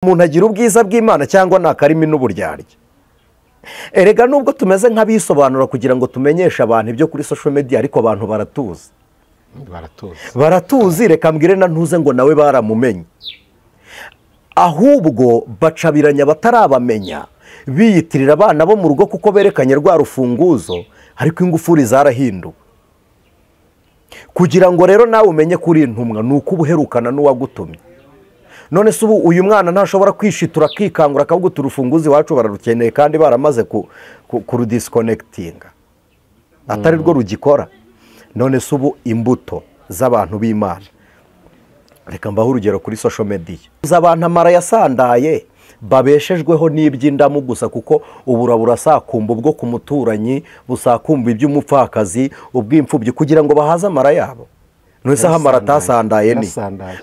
Umuntu agira ubwiza bw'Imana cyangwa ni akarimi n'uburyarya. Erega nubwo tumeze nk'abisobanura kugira ngo tumenyeshe abantu ibyo kuri social media, ariko abantu baratuzi. Baratuzi, reka mbwire na ntuze ngo nawe baramumenye. Ahubwo bacabiranya batarabamenya, biyitirira abana bo mu rugo kuko berekanye rwa rufunguzo, ariko ingufuri zarahinduwe. Kugira ngo rero nawe umenye kuri intumwa ni uko ubuherukana n'uwagutumye. None se ubu uyu mwana ntashobora kwishitura akikangura akavuga urufunguzi wacu bararukeneye kandi baramaze kurudisconnectinga, atari rwo rugikora. None se ubu imbuto z'abantu b'Imana, reka mbahe urugero kuri social media, abantu amara yasandaye babeshejweho n'iby'indamu gusa, kuko ubura burasakumba ubwo ku muturanyi, busakumba iby'umupfakazi, ubw'imfubyi, kugira ngo bahaze amara yabo. None amara atasandaye ni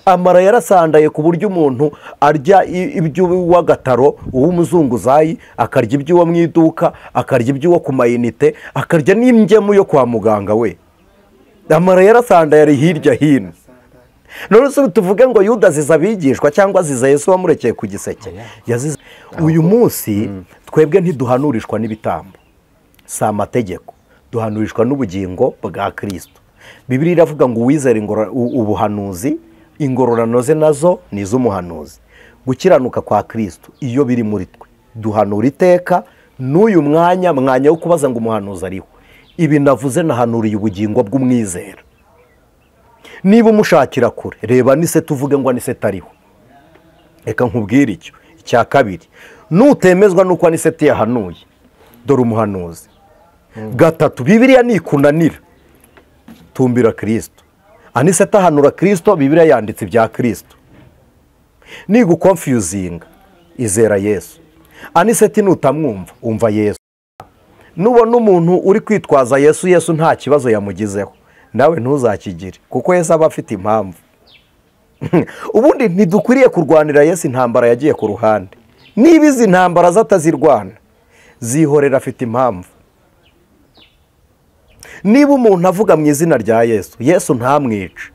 amara yarasandaye ku buryo umuntu arya iby'uwagataro uw'umuzunguzayi, akarya iby'uwo mu iduka, akarya iby'uwo ku mayinite, akarya n'ingemu yo kwa muganga we. Amara yarasandaye ari hirya hino. None se tuvuge ngo Yuda aziza abigishwa cyangwa aziza Yesu wamurekeye ku giseke? Uyu munsi twebwe ntiduhanurishwa n'ibitambo, si amategeko, duhanurishwa n'ubugingo bwa Kristo. Bibiliya iravuga ngo uwizera ubuhanuzi, ingororano ze nazo ni iz'umuhanuzi. Gukiranuka kwa Kristo iyo biri muri twe, duhanura iteka. N'uyu mwanya wo kubaza ngo umuhanuzi ariho, ibi navuze nahanuriye ubugingo bw'umwizera. Niba umushakira kure, reba nise tuvuge ngo nise tariho. Reka nkubwire icyo. Icya kabiri, nutemezwa nuko nise yahanuye, dore umuhanuzi. Gatatu, Bibiliya nikunanira, tumbira Kristo. Anise atahanura Kristo, Bibiliya yanditse ibya Kristo. Niguconfusinga, izera Yesu. Anise nutamwumva, umva Yesu. Nubona umuntu uri kwitwaza Yesu, Yesu nta kibazo yamugizeho, nawe ntuzakigire, kuko Yesu aba afite impamvu. Ubundi ntidukwiriye kurwanira Yesu intambara yagiye ku ruhande. Niba izi ntambara zatazirwana, zihorera, afite impamvu. Niba umuntu avuga mu izina rya Yesu, Yesu ntamwice,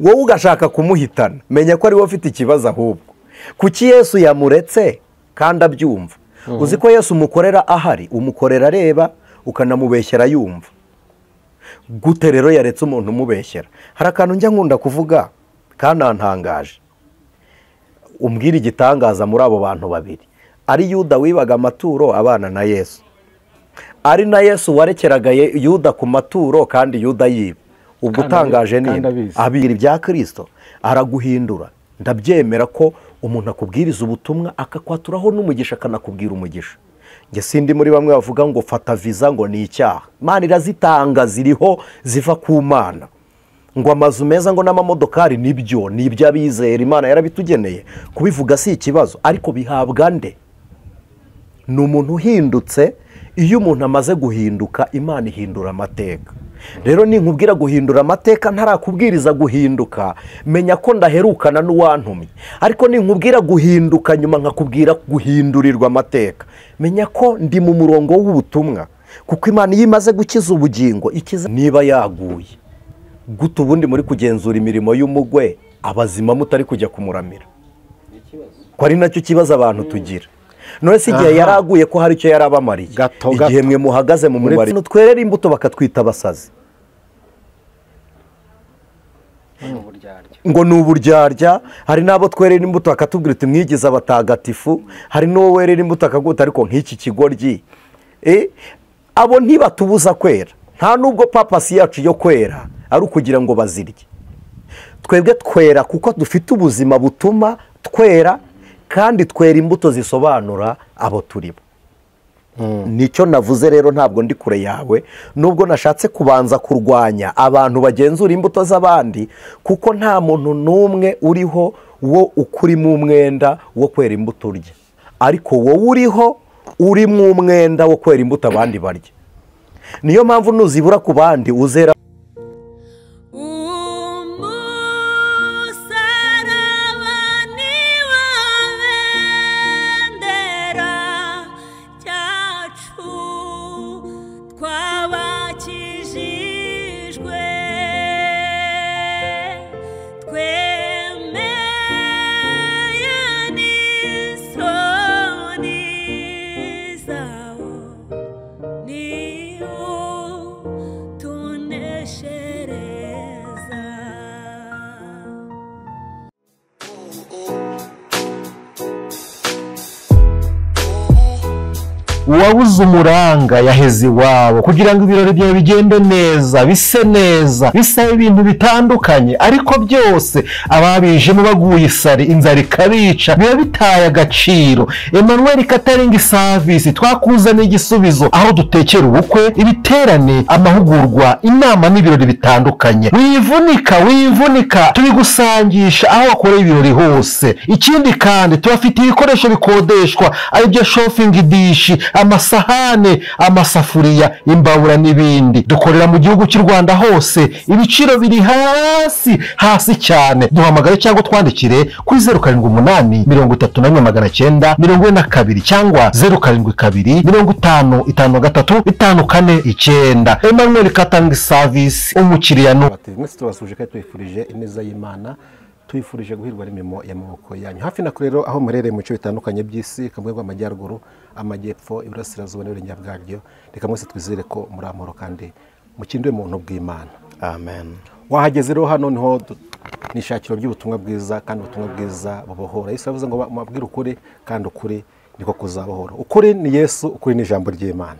wowe ugashaka kumuhitana, menya ko ari wowe ufite ikibazo ahubwo. Kuki Yesu yamuretse kandi abyumva? Uzi ko Yesu umukorera ahari, umukorera areba, ukanamubeshyera yumva. Gute rero yaretse umuntu umubeshyera? Hari akantu njya nkunda kuvuga kanantangaje. Umbwira igitangaza muri abo bantu babiri, ari Yuda wibaga amaturo abana na Yesu, ari na Yesu warekeraga Yuda ku maturo kandi Yuda yiba. Ubwo utangaje nini? Abira ibya Kristo araguhindura. Ndabyemera ko umuntu akubwiriza ubutumwa akakwaturaho n'umugisha, akanakubwira umugisha. Nge sindi muri bamwe bavuga ngo fata visa ngo ni icyaha. Imana irazitanga, ziriho ziva ku Mana. Ngo amazu meza ngo n'amamodokari nibyo, ni iby'abizera, Imana yarabitugeneye. Kubivuga si ikibazo, ariko bihabwa nde? Ni umuntu uhindutse. Iyo umuntu amaze guhinduka, Imana ihindura amateka. Rero ninkubwira guhindura amateka ntarakubwiriza guhinduka, menya ko ndaherukana n'uwantumye. Ariko ninkubwira guhinduka nyuma nkakubwira guhindurirwa amateka, menya ko ndi mu murongo w'ubutumwa. Kuko Imana iyo imaze gukiza ubugingo, ikiza. Niba yaguye gute ubundi muri kugenzura imirimo y'umugwe, abazima mutari kujya kumuramira? Ko ari nacyo kibazo abantu tugira. None se igihe yaraguye ko hari icyo yarabamariye? Igihe mwe muhagaze mu mubari twerera imbuto bakatwita abasazi, ngo ni uburyarya. Hari n'abo twerera imbuto bakatubwira uti mwigize abatagatifu. Hari n'uwo werera imbuto akaguta ariko nk'iki kigoryi. Abo ntibatubuza kwera. Nta nubwo papasi yacu yo kwera ari ukugira ngo bazirye. Twebwe twera kuko dufite ubuzima butuma twera, kandi twera imbuto zisobanura abo turibo. Nicyo navuze rero, ntabwo ndi kure yawe, nubwo nashatse kubanza kurwanya abantu bagenzura imbuto z'abandi, kuko nta muntu n'umwe uriho wo ukurimo umwenda wo kwera imbuto urya, ariko wowe uriho uri mu mwenda wo kwera imbuto abandi barya. Niyo mpamvu nuzibura ku bandi uzera. Twemeye Uwabuze umuranga yaheze iwabo. Kugira ngo ibirori byawe bigende neza, bise neza, bisaba ibintu bitandukanye, ariko byose ababijemo baguye isari, inzara ikabica, biba bitaye agaciro. Emmanuel Catering Service twakuzaniye igisubizo, aho dutekera ubukwe, ibiterane, amahugurwa, inama n'ibirori bitandukanye. Wivunika, wivunika, tubigusangisha aho wakoreye ibirori hose. Ikindi kandi tubafitiye ibikoresho bikodeshwa, aribyo chafing dish, amasahane, amasafuriya, imbabura n'ibindi. Dukorera mu gihugu cy'u Rwanda hose, ibiciro biri hasi hasi cyane. Duhamagare cyangwa twandikire kuri 078 31 942 cyangwa 072 50 53 549. Emmanuel Catering Service, umukiriya no Mwese tubasuje kandi tubifurije ineza y'Imana, tuyifurije guhirwa n'imirimo y'amaboko yanyu. Hafi na kure rero aho muherereye mu bice bitandukanye by'isi, kamwe rw'amajyaruguru, amajyepfo, iburasirazuba n'uburengerazuba bwaryo, reka mwese twizere ko muri amahoro kandi mukindwe mu buntu bw'Imana. Amen. Wahageze rero, hano niho ni ishakiro ry'ubutumwa bwiza, kandi ubutumwa bwiza bubohora. Yesu yavuze ngo mubabwire ukuri, kandi ukuri niko kuzabohora. Ukuri ni Yesu, ukuri ni ijambo ry'Imana.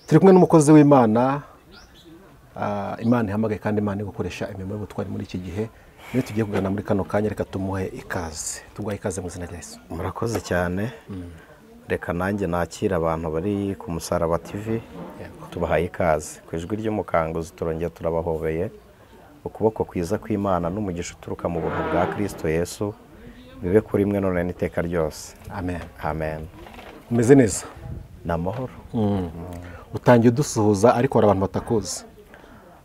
Turi kumwe n'umukozi w'Imana, Imana ihamagaye kandi Imana igukoresha imirimo y'ubutwari muri iki gihe. Niyo tugiye kuganira muri kano kanya, reka tumuhe ikaze. Tuguhaye ikaze mu izina rya Yesu. Murakoze cyane. Reka nanjye nakira abantu bari ku Musaraba TV, tubahaye ikaze. Ku ijwi ry'umukanguzi turongera turabahobeye. Ukuboko kwiza kw'Imana n'umugisha uturuka mu buntu bwa Kristo Yesu bibe kuri mwe none n'iteka ryose. Amen. Amen. Umeze neza? Ni amahoro. Utangiye udusuhuza, ariko hari abantu batakuzi.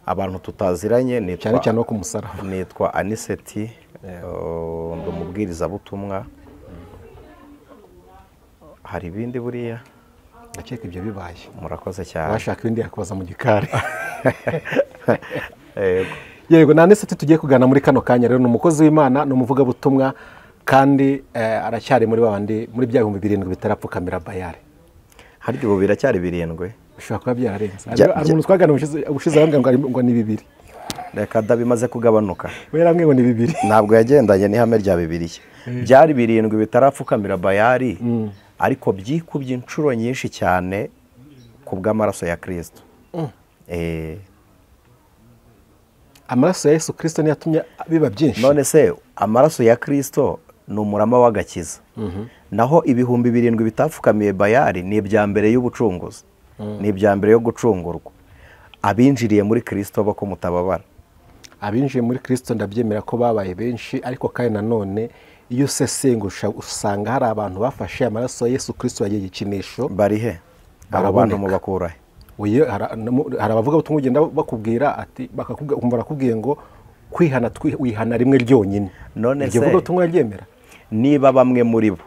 Abantu tutaziranye. Cyane cyane bo ku musaraba. Nitwa Aniseti, ndi umubwirizabutumwa. Hari ibindi buriya? Ndakeka ibyo bibaye. Murakoze cyane. Washaka ibindi yakubaza mu gikari. Yego. Yego, na Aniseti tugiye kuganira muri kano kanya rero ni umukozi w'Imana, ni umuvugabutumwa, kandi aracyari muri babandi muri bya 7,000 bitarapfukamira Bayari. Harya ubu biracyari 7? Bishobora kuba byararenze. Hari umuntu twaganira ubushize arambwira ngo ni 2. Reka da, bimaze kugabanuka. We yarambwiye ngo ni 2. Ntabwo yagendanye n'ihame rya Bibiliya. Byari 7 bitarapfukamira Bayari, ariko byikubye inshuro nyinshi cyane ku bw'amaraso ya Kristo. Amaraso ya Yesu Kristo niyo yatumye biba byinshi. None se amaraso ya Kristo ni umurama w'agakiza. Naho 7,000 bitapfukamiye Bayari ni ibya mbere y'ubucunguzi. Ni ibya mbere yo gucungurwa. Abinjiriye muri Kristo bako mutababara. Abinjiye muri Kristo ndabyemera ko babaye benshi, ariko kandi nanone iyo usesengusha usanga hari abantu bafashe amaraso ya Yesu Kristo yagiye igikinisho. Bari he? Abo bantu mubakura he? Hari abavuga ubutumwa ugenda bakubwira ati, bakakubwira, barakubwiye ngo kwihana wihana rimwe ryonyine. None se iryo vuga ubutumwa ryemera? Niba bamwe muri bo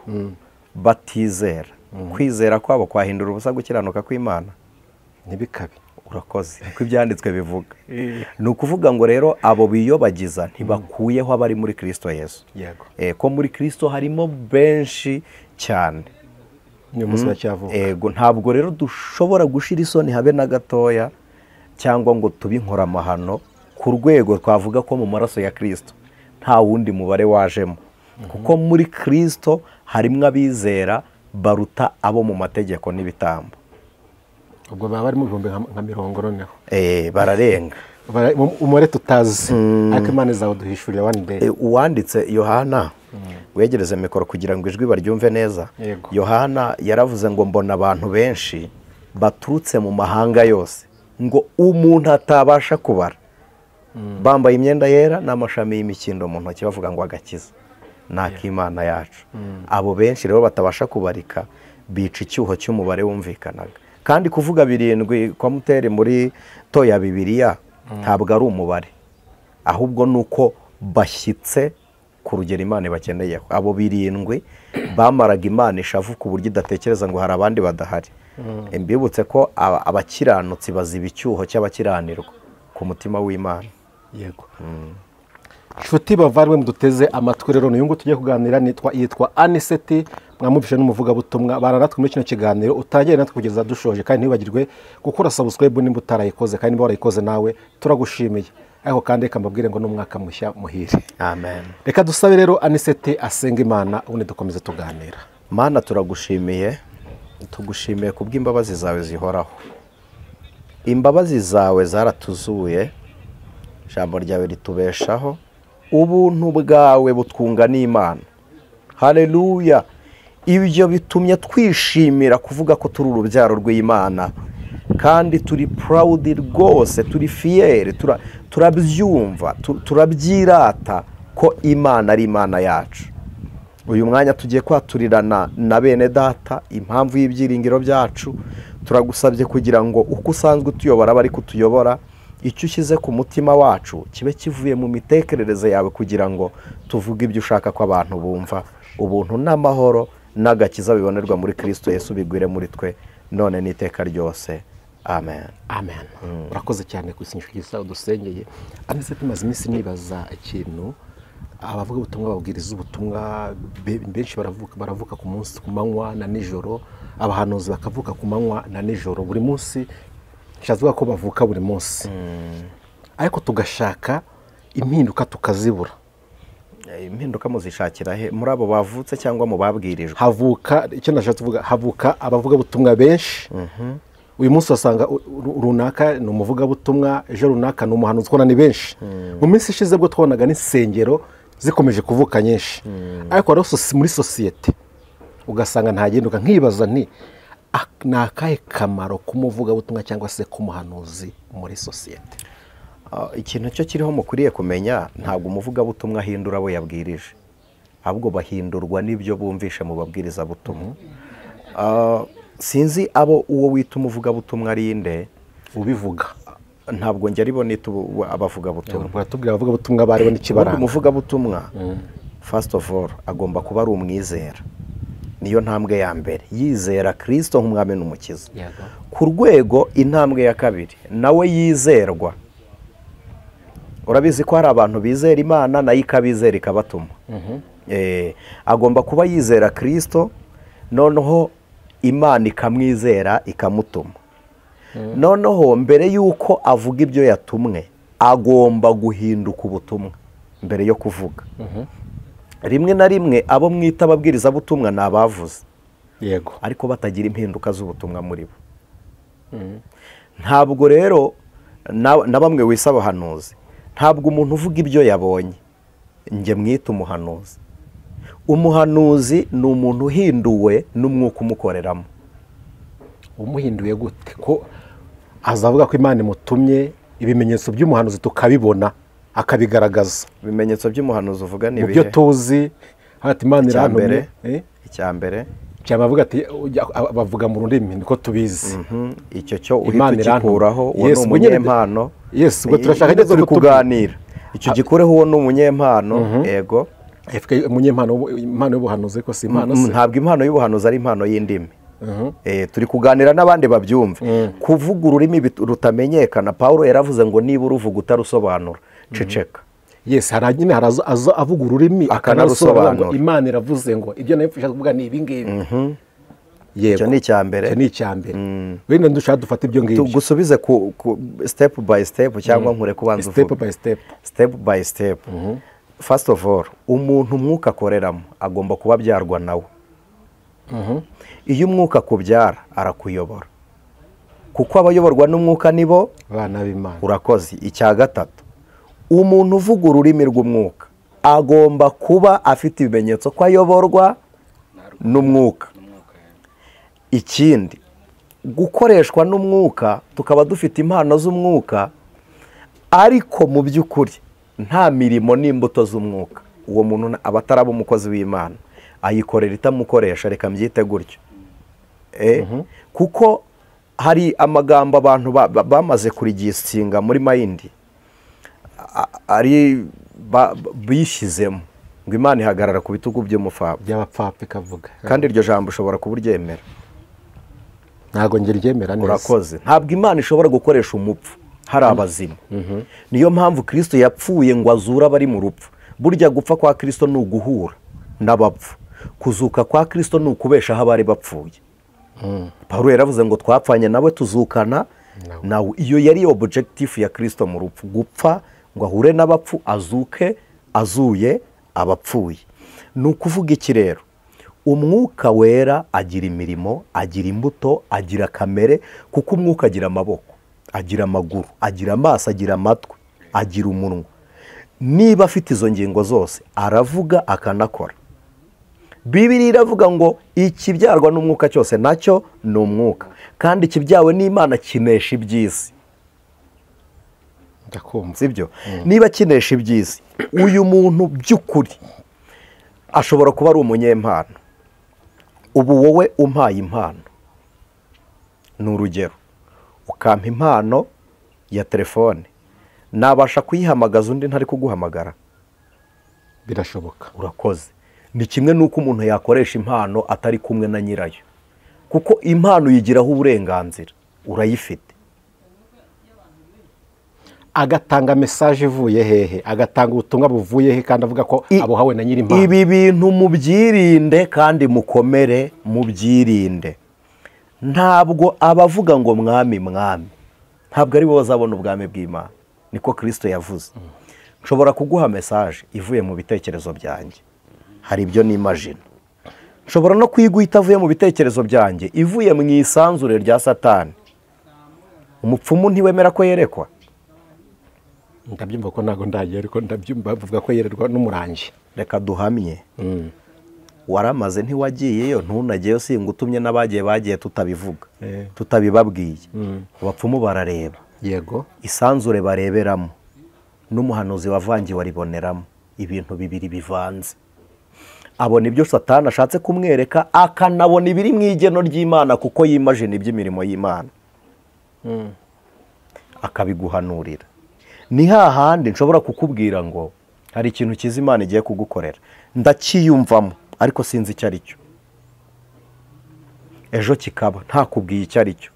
batizera, kwizera kwabo kwahindura ubusa gukiranuka kw'Imana? Ntibikabe. Urakoze. Niko ibyanditswe bivuga. Ni ukuvuga ngo rero abo biyobagiza ntibakuyeho abari muri Kristo Yesu. Yego. Ko muri Kristo harimo benshi cyane. Ni umunsi wacyavuka. Ego, ntabwo rero dushobora gushira isoni habe na gatoya, cyangwa ngo tube inkoramahano ku rwego twavuga ko mu maraso ya Kristo nta wundi mubare wajemo. Kuko muri Kristo harimo abizera baruta abo mu mategeko n'ibitambo. Ubwo baba bari mu 50,000 noneho. Bararenga. Umubare tutazi, ariko Imana izaduhishurira one day. Uwanditse Yohana, wegereze mikoro kugira ngo ijwi baryumve neza. Yohana yaravuze ngo mbona abantu benshi baturutse mu mahanga yose, ngo umuntu atabasha kubara, bambaye imyenda yera n'amashami y'imikindo mu ntoki, bavuga ngo agakiza n'ak'Imana yacu. Abo benshi rero batabasha kubarika bica icyuho cy'umubare wumvikanaga. Kandi kuvuga 7 kwa muteri muri toya Bibiliya ntabwo ari umubare, ahubwo nuko bashyitse ku rugero Imana ibakeneyeho. Abo 7 bamaraga Imana ishavu ku buryo idatekereza ngo hari abandi badahari. Mbibutse ko abakiranutsi baziba icyuho cy'abakiranirwa ku mutima w'Imana. Yego. Nshuti bavandimwe muduteze amatwi rero, n'uyu nguyu tugiye kuganira yitwa Aniseti, mwamubishe n'umuvugabutumwa. Bana natwe muri kino kiganiro utangire natwe kugeza dushoje, kandi ntiwibagirwe gukora subscribe nimba utarayikoze, kandi niba warayikoze nawe turagushimiye. Ariko kandi reka mbabwire ngo n'umwaka mushya muhire. Amen. Reka dusabe rero Aniseti asenga Imana, ubundi dukomeze tuganira. Mana, turagushimiye Tugushimiye kubw'imbabazi zawe zihoraho. Imbabazi zawe zaratuzuye, ijambo ryawe ritubeshaho, ubuntu bwawe butwunga n'Imana. Haleluya. Ibyo bitumye twishimira kuvuga ko turi urubyaro rw'Imana, kandi turi proud rwose, turi fier, turabyumva, turabyirata ko Imana ari Imana yacu. Uyu mwanya tugiye kwaturirana na bene data impamvu y'ibyiringiro byacu. Turagusabye kugira ngo uko usanzwe utuyobora bari kutuyobora, icyo ushyize ku mutima wacu kibe kivuye mu mitekerereze yawe, kugira ngo tuvuge ibyo ushaka ko abantu bumva. Ubuntu n'amahoro n'agakiza bibonerwa muri Kristo Yesu bigwire muri twe none n'iteka ryose. Amen. Amen. Urakoze cyane ku isengesho ryiza udusengeye. Anise, tumaze iminsi nibaza ikintu. Abavuga ubutumwa, babwiriza ubutumwa benshi baravuka ku munsi, ku manywa na nijoro. Abahanuzi bakavuka ku manywa na nijoro buri munsi. Nshavuga ko bavuka buri munsi, ariko tugashaka impinduka tukazibura. Impinduka muzishakira he? Muri abo bavutse cyangwa mu babwirijwe? Havuka, icyo nashatse kuvuga, havuka abavuga butumwa benshi. Uyu munsi wasanga runaka ni umuvuga butumwa, ejo runaka ni umuhanuzi, kubona ni benshi. Mu minsi ishize bwo twabonaga n'insengero zikomeje kuvuka nyinshi, ariko rero muri sosiyete ugasanga ntagenduka. Nkibaza nti ni akahe kamaro k'umuvuga butumwa cyangwa se k'umuhanuzi muri sosiyete? Ikintu cyo kiriho mukwiriye kumenya, ntabwo umuvugabutumwa ahindura abo yabwirije, ahubwo bahindurwa n'ibyo bumvishe mu babwirizabutumwa. Sinzi abo uwo wita umuvugabutumwa ari inde ubivuga. Ntabwo njye aribo nita abavugabutumwa. Baratubwira abavugabutumwa baribo n'ikibaranga. Umuvugabutumwa first of all agomba kuba ari umwizera, niyo ntambwe ya mbere, yizera Kristo nk'umwami n'umukiza. Ku rwego intambwe ya kabiri nawe yizerwa. Urabizi ko hari abantu bizera Imana nayo ikabizera ikabatuma. Agomba kuba yizera Kristo, noneho Imana ikamwizera ikamutuma. Noneho mbere yuko avuga ibyo yatumwe agomba guhinduka ubutumwa mbere yo kuvuga. Rimwe na rimwe abo mwita ababwirizabutumwa ni abavuze, yego, ariko batagira impinduka z'ubutumwa muri bo. Ntabwo rero na bamwe wisa abahanuzi, ntabwo umuntu uvuga ibyo yabonye njye mwita umuhanuzi. Umuhanuzi ni umuntu uhinduwe n'umwuka umukoreramo. Umuhinduye gute? Ko azavuga ko Imana imutumye, ibimenyetso by'umuhanuzi tukabibona akabigaragaza. Ibimenyetso by'umuhanuzi uvuga ni ibihe? Mu byo tuzi hati Imana irantumye. Icya mbere cyabavuga ati bavuga mu rurimi niko tubizi. Icyo cyo uhita ukikuraho, uwo ni umunyempano. Yes, ubwo turashaka turi kuganira. Icyo gikureho, uwo ni umunyempano. Yego, umunyempano, impano y'ubuhanuzi ko si impano se? Ntabwo impano y'ubuhanuzi ari impano y'indimi. Turi kuganira n'abandi babyumve. Kuvuga ururimi rutamenyekana, Paulo yaravuze ngo niba uruvuga utarusobanura ceceka. Yes, hari nyine haraza avuga ururimi akanarusobanura. Imana iravuze ngo ibyo nayifasha kuvuga ni ibi ngibi. Yego, icyo ni icya mbere. Icyo ni icya mbere. Wenda ndushaka dufata ibyo ngibyo tugusubize ku step by step, cyangwa nkure kubanza uvuge step by step. Step by step. First of all, umuntu umwuka akoreramo agomba kuba abyarwa nawe. Iyo umwuka akubyara arakuyobora, kuko abayoborwa n'umwuka nibo abana b'Imana. Urakoze. Icya gatatu, umuntu uvuga ururimi rw'umwuka agomba kuba afite ibimenyetso ko ayoborwa n'umwuka. Ikindi, gukoreshwa n'umwuka, tukaba dufite impano z'umwuka, ariko mu by'ukuri nta mirimo n'imbuto z'umwuka, uwo muntu aba ataraba umukozi w'Imana, ayikorera itamukoresha, reka mbyite gutyo. Kuko hari amagambo abantu bamaze kurigisinga muri mayindi ari bishyizemo ngo Imana ihagarara ku bitugu by'umupfapfa, by'abapfapfa ikavuga. Kandi iryo jambo ushobora kuba uryemera. Ntabwo njye ryemera neza. Urakoze. Ntabwo Imana ishobora gukoresha umupfu hari abazima. Niyo mpamvu Kristo yapfuye ngo azure abari mu rupfu. Burya gupfa kwa Kristo ni uguhura n'abapfu, kuzuka kwa Kristo ni ukubeshaho abari bapfuye. Paulo yaravuze ngo twapfanye nawe tuzukana nawe. Iyo yari objective ya Kristo mu rupfu, gupfa ngo ahure n'abapfu, azuke azuye abapfuye. Ni ukuvuga iki rero? Umwuka wera agira imirimo, agira imbuto, agira kamere, kuko umwuka agira amaboko, agira amaguru, agira amaso, agira amatwi, agira umunwa. Niba afite izo ngingo zose aravuga akanakora. Bibiliya iravuga ngo ikibyarwa n'umwuka cyose nacyo ni umwuka, kandi ikibyawe n'Imana kinesha iby'isi. Ndakumva. Sibyo? Niba kinesha iby'isi, uyu muntu by'ukuri ashobora kuba ari umunyempano. Ubu wowe umpaye impano, ni urugero, ukampa impano ya telefone, nabasha kuyihamagaza undi ntari kuguhamagara? Birashoboka. Urakoze. Ni kimwe n'uko umuntu yakoresha impano atari kumwe na nyirayo, kuko impano uyigiraho uburenganzira, urayifite. Agatanga message ivuye hehe, agatanga ubutumwa buvuye he, kandi avuga ko abuhawe na nyiri impano. Ibi bintu mubyirinde kandi mukomere, mubyirinde. Ntabwo abavuga ngo mwami mwami ntabwo ari bo bazabona ubwami bw'Imana, niko Kristo yavuze. Nshobora kuguha message ivuye mu bitekerezo byanjye, hari ibyo nimagine. Nshobora no kuyiguha itavuye mu bitekerezo byanjye, ivuye mu isanzure rya Satani. Umupfumu ntiwemera ko yerekwa? Ndabyumva ko ntago ndagiye, ariko ndabyumva bavuga ko yererwa n'umurangi. Reka duhamye. Waramaze ntiwagiyeyo, ntunagiyeyo, singutumye n'abagiye bagiye tutabivuga, tutabibabwiye. Abapfumu barareba. Yego. Isanzure bareberamo n'umuhanuzi wavangiwe ariboneramo, ibintu bibiri bivanze. Abona ibyo Satani ashatse kumwereka, akanabona ibiri mu igeno ry'Imana, kuko yimagine iby'imirimo y'Imana, akabiguhanurira. Ni hahandi nshobora kukubwira ngo hari ikintu cyiza Imana igiye kugukorera, ndakiyumvamo ariko sinzi icyo ari cyo, ejo kikaba ntakubwiye icyo ari cyo,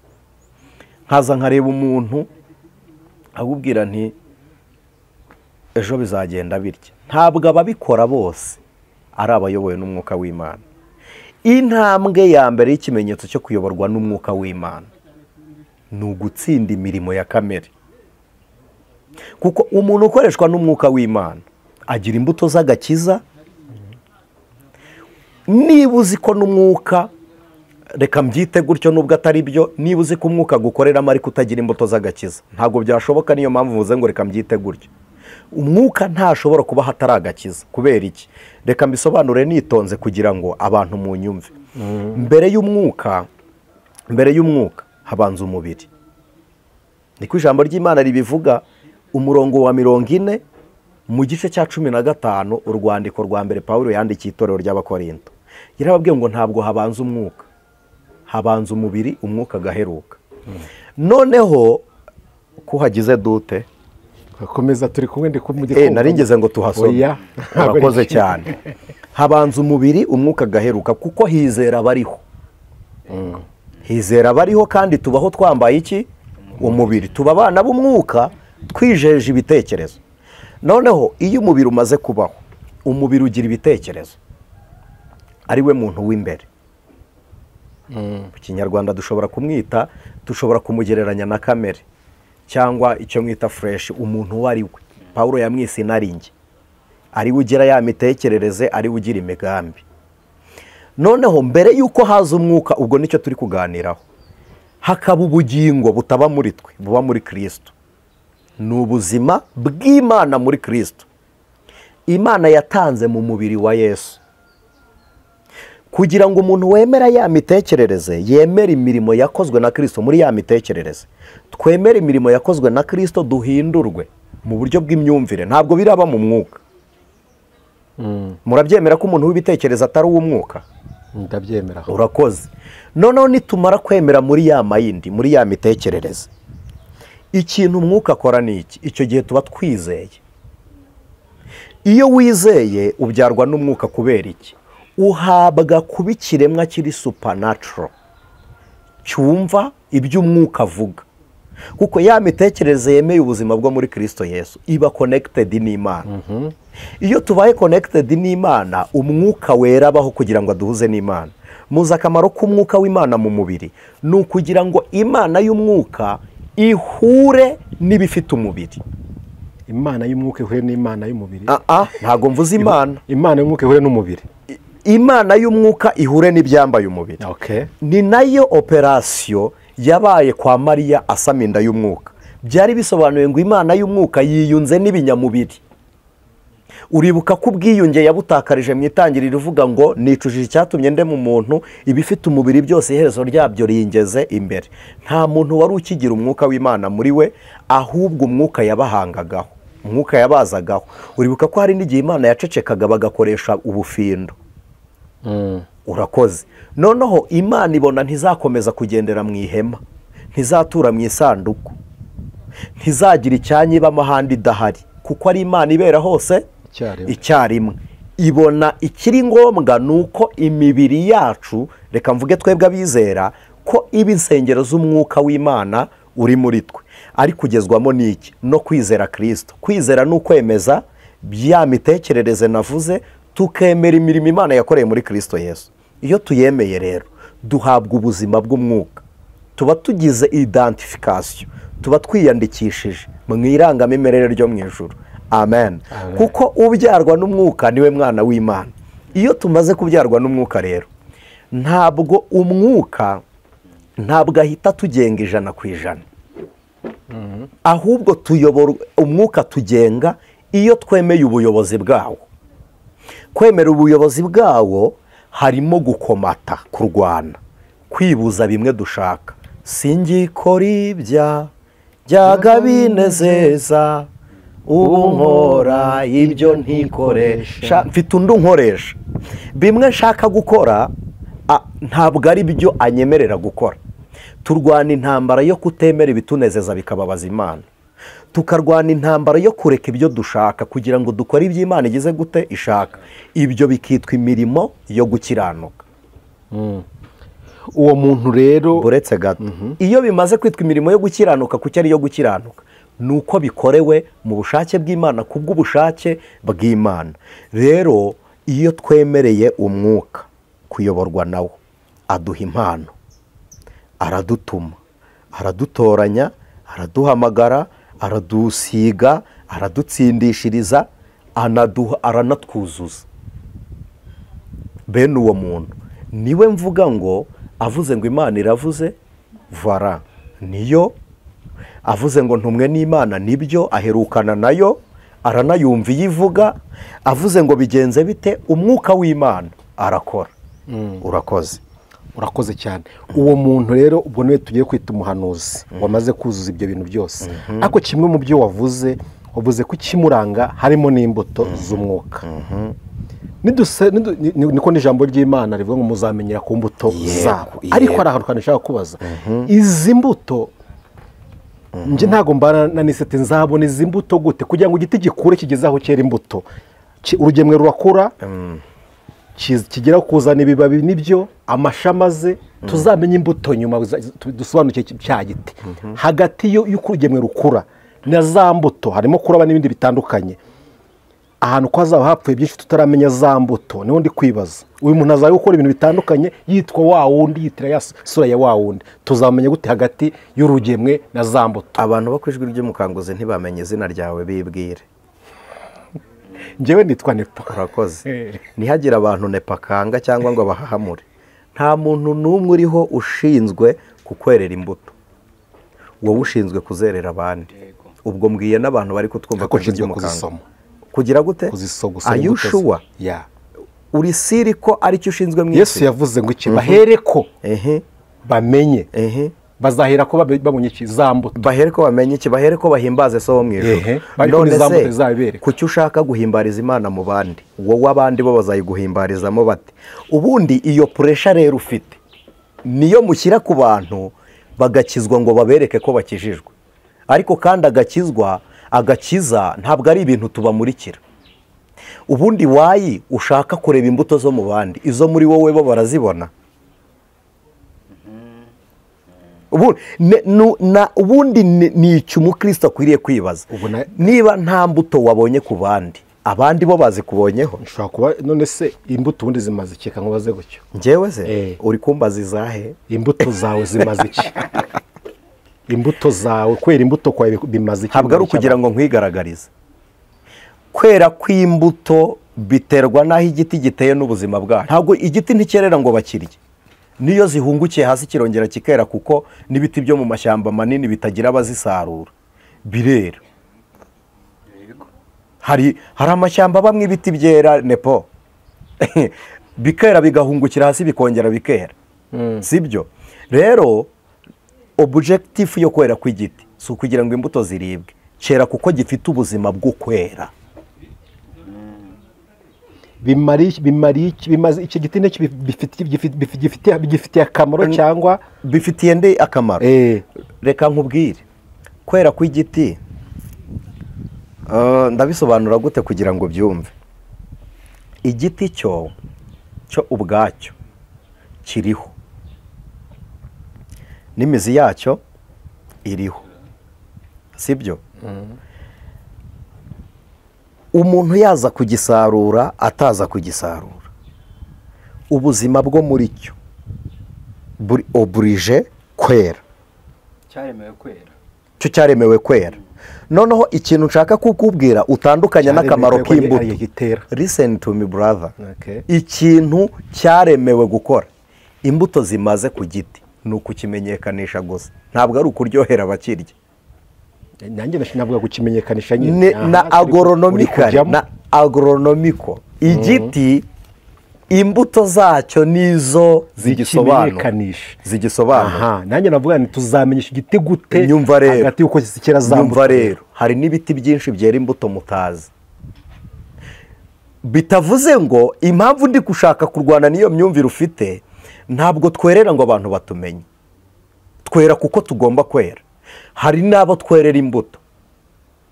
nkaza nkareba umuntu akubwira nti ejo bizagenda bitya. Ntabwo ababikora bose ari abayobowe n'umwuka w'Imana. Intambwe ya mbere y'ikimenyetso cyo kuyoborwa n'umwuka w'Imana ni ugutsinda imirimo ya kamere, kuko umuntu ukoreshwa n'umwuka w'Imana agira imbuto z'agakiza. Niba uzi ko n'umwuka, reka mbyite gutyo nubwo atari byo, niba uzi ko umwuka gukoreramo ariko utagira imbuto z'agakiza, ntabwo byashoboka. Niyo mpamvu mvuze ngo reka mbyite gutyo. Umwuka ntashobora kuba hatari agakiza. Kubera iki? Reka mbisobanure nitonze kugira ngo abantu munyumve. Mbere y'umwuka habanza umubiri. Niko ijambo ry'Imana ribivuga, umurongo wa 40 mu gice cya 15, urwandiko rwa mbere Pawulo yandikiye itorero ry'Abakorinto. Yarababwiye ngo ntabwo habanza umwuka, habanza umubiri, umwuka agaheruka. Noneho kuhagize dute? Komeza turi kumwe, ndi kumwe. Naringeze ngo tuhasome. Urakoze cyane. Habanza umubiri, umwuka agaheruka, kuko hizera bariho. Hizera bariho, kandi tubaho twambaye iki? Umubiri. Tuba abana b'umwuka twijeje ibitekerezo. Noneho iyo umubiri umaze kubaho, umubiri ugira ibitekerezo, ari we muntu w'imbere. Mu Kinyarwanda dushobora kumwita, dushobora kumugereranya na kamere, cyangwa icyo mwita fresh, umuntu uwo ari we. Pawulo yamwise inaringe, ari we ugira ya mitekerereze, ari we ugira imigambi. Noneho mbere yuko haza umwuka, ubwo nicyo turi kuganiraho, hakaba ubugingo butaba muri twe, buba muri Kristo. Ni ubuzima bw'Imana muri Kristo. Imana yatanze mu mubiri wa Yesu kugira ngo umuntu wemera ya mitekerereze yemere imirimo yakozwe na Kristo muri ya mitekerereze. Twemere imirimo yakozwe na Kristo, duhindurwe mu buryo bw'imyumvire. Ntabwo biraba mu mwuka. Murabyemera ko umuntu w'ibitekerezo atari uw'umwuka? Ndabyemera. Urakoze. Noneho nitumara kwemera muri ya mayindi, muri ya mitekerereze, ikintu umwuka akora ni iki? Icyo gihe tuba twizeye. Iyo wizeye ubyarwa n'umwuka. Kubera iki? Uhabwa kuba ikiremwa kiri supernatural, cyumva ibyo umwuka avuga, kuko ya mitekerereze yemeye ubuzima bwo muri Kristo Yesu iba connected n'Imana. Iyo tubaye connected n'Imana, umwuka wera abaho kugira ngo aduhuze n'Imana. Muzi akamaro k'umwuka w'Imana mu mubiri ni ukugira ngo Imana y'umwuka ihure n'ibifite umubiri. Imana y'umwuka ihure n'Imana y'umubiri. Ntabwo mvuze Imana. Imana y'umwuka ihure n'umubiri. Imana y'umwuka ihure n'ibyambaye umubiri. Ni nayo operasiyo yabaye kwa Mariya asama inda y'umwuka. Byari bisobanuye ngo Imana y'umwuka yiyunze n'ibinyamubiri. Uribuka ko ubwiyunge yabutakarije mu itangiriro ivuga ngo nicujije icyatumye ndema umuntu, ibifite umubiri byose iherezo ryabyo ringeze imbere. Nta muntu wari ukigira umwuka w'Imana muri we, ahubwo umwuka yabahangagaho, umwuka yabazagaho. Uribuka ko hari n'igihe Imana yacecekaga bagakoresha ubufindo. Urakoze. Noneho Imana ibona ntizakomeza kugendera mu ihema, ntizatura mu isanduku, ntizagira icyanya ibamo ahandi idahari, kuko ari Imana ibera hose icyarimwe. Ibona ikiri ngombwa nuko imibiri yacu, reka mvuge twebwe abizera, ko iba insengero z'umwuka w'Imana uri muri twe. Ari kugezwamo n'iki? No kwizera Kristo. Kwizera ni ukwemeza bya mitekerereze navuze, tukemera imirimo Imana yakoreye muri Kristo Yesu. Iyo tuyemeye rero duhabwa ubuzima bw'umwuka, tuba tugize identification, tuba twiyandikishije mu irangamimerere ryo mu ijuru. Amen. Kuko ubyarwa n'umwuka niwe mwana w'Imana. Iyo tumaze kubyarwa n'umwuka rero, ntabwo umwuka ntabwo ahita tugenga 100%, ahubwo tuyobora umwuka tugenga iyo twemeye ubuyobozi bwawo. Kwemera ubuyobozi bwawo harimo gukomata, kurwana, kwibuza bimwe dushaka. Singikora ibya byaga binezeza, ubu nkora ibyo ntikoresha. Mfite undi unkoresha. Bimwe nshaka gukora ntabwo ari byo anyemerera gukora. Turwana intambara yo kutemera ibitunezeza bikababaza Imana. Tukarwana intambara yo kureka ibyo dushaka kugira ngo dukore ibyo Imana igize gute ishaka. Ibyo bikitwa imirimo yo gukiranuka. Uwo muntu rero buretse gato, iyo bimaze kwitwa imirimo yo gukiranuka, kuki ari yo gukiranuka? Nuko bikorewe mu bushake bw'Imana, kubw'ubushake bw'Imana. Rero iyo twemereye umwuka kuyoborwa nawo, aduha impano, aradutuma, aradutoranya, araduhamagara, aradusiga, aradutsindishiriza, anaduha, aranatwuzuza. Bene uwo muntu niwe mvuga ngo avuze ngo Imana iravuze, vara niyo. Avuze ngo ntumwe n'Imana, nibyo, aherukana nayo, aranayumva iyivuga. Avuze ngo bigenze bite, umwuka w'Imana arakora. Urakoze. Urakoze cyane. Uwo muntu rero ubwo niwe tugiye kwita umuhanuzi wamaze kuzuza ibyo bintu byose. Ariko kimwe mu byo wavuze, wavuze ko ikimuranga harimo n'imbuto z'umwuka. Niko n'ijambo ry'Imana rivuga ngo muzamenyera ku mbuto zabo. Ariko hari ahantu nshaka kubaza, izi mbuto nje ntago mbana na nisete nzabona izi mbuto gute kugira ngo igiti gikure kigeze aho cyera imbuto? Urugemwe rurakura, kigera kuzana ibibabi nibyo amashami aze, tuzamenye imbuto nyuma dusobanuke cya giti. Hagati y'uko urugemwe rukura na za mbuto harimo kuraba n'ibindi bitandukanye. Ahantu ko hazaba hapfuye byinshi tutaramenya za mbuto, niho ndi kwibaza uyu muntu azaba gukora ibintu bitandukanye yitwa wa wundi, yitira ya sura ya wa wundi, tuzamenya gute hagati y'urugemwe na za mbuto? Abantu bo ku Ijwi ry'Umukanguzi ntibamenye izina ryawe, bibwire. Njyewe nitwa Nepa. Urakoze. Ntihagire abantu Nepa kanga cyangwa ngo bahahamure. Nta muntu n'umwe uriho ushinzwe kukwerera imbuto, wowe ushinzwe kuzerera abandi. Ubwo mbwiye n'abantu bari kutwumva ko ushinzwe kuzisoma. Kugira gute? Ayushuwa uri siri ko aricyo ushinzwe mu isi. Yesu yavuze ngo iki? Bahereko bamenye, bazahera ko babonye iki? Za mbuto. Bahereko bamenye iki? Bahereko bahimbaze so mu ijuru. None se kuki ushaka guhimbariza Imana mu bandi, wowe abandi bo bazayiguhimbarizamo bate? Ubundi iyo pressure rero ufite niyo mushyira ku bantu bagakizwa ngo babereke ko bakijijwe. Ariko kandi agakizwa, agakiza ntabwo ari ibintu tubamurikira. Ubundi wayi ushaka kureba imbuto zo mu bandi, izo muri wowe bo barazibona. Ubundi ni icyo umukristo akwiriye kwibaza. Niba nta mbuto wabonye ku bandi, abandi bo bazikubonyeho. Nshobora kuba none se imbuto ubundi zimaze iki? Nkubaze gutyo. Njyewe se uri kumbaza izahe? Imbuto zawe zimaze iki? Imbuto zawe, kwera imbuto kwawe bimaze iki? Ntabwo ari ukugira ngo nkwigaragarize. Kwera kw'imbuto Biterwa n'aho igiti giteye n'ubuzima bwayo. Ntabwo igiti ntikerera ngo bakirye, niyo zihungukiye hasi kirongera kikera, kuko n'ibiti byo mu mashyamba manini bitagira abazisarura birera. Hari amashyamba bamwe ibiti byera nepo bikera bigahungukira hasi bikongera bikera, sibyo? Rero objective yo kwera kw'igiti si ukugira ngo imbuto ziribwe, cyera kuko gifite ubuzima bwo kwera. Bimaze iki giti bifitiye akamaro cyangwa bifitiye nde akamaro? Reka nkubwire, kwera kw'igiti ndabisobanura gute kugira ngo byumve. Igiti cyo ubwacyo kiriho, n'imizi yacyo iriho, sibyo? Umuntu yaza kugisarura ataza kugisarura, ubuzima bwo muri cyo buri oburije kwera, cyo cyaremewe kwera. Noneho ikintu nshaka kukubwira utandukanya n'akamaro k'imbuto, listen to me brother, ikintu cyaremewe gukora imbuto zimaze ku giti ni ukukimenyekanisha gusa, ntabwo ari ukuryohera abakirya. Nanjye navuga kukimenyekanisha nyine na agronomically, na agronomico igiti imbuto zacyo nizo zigisobanura. Nanjye navuga nti tuzamenyesha igiti gute hagati y'uko kera za mbuto. Rero hari n'ibiti byinshi byera imbuto mutazi, bitavuze ngo impamvu ndi gushaka kurwana n'iyo myumvire ufite, ntabwo twerera ngo abantu batumenye, twera kuko tugomba kwera. Hari n'abo twerera imbuto,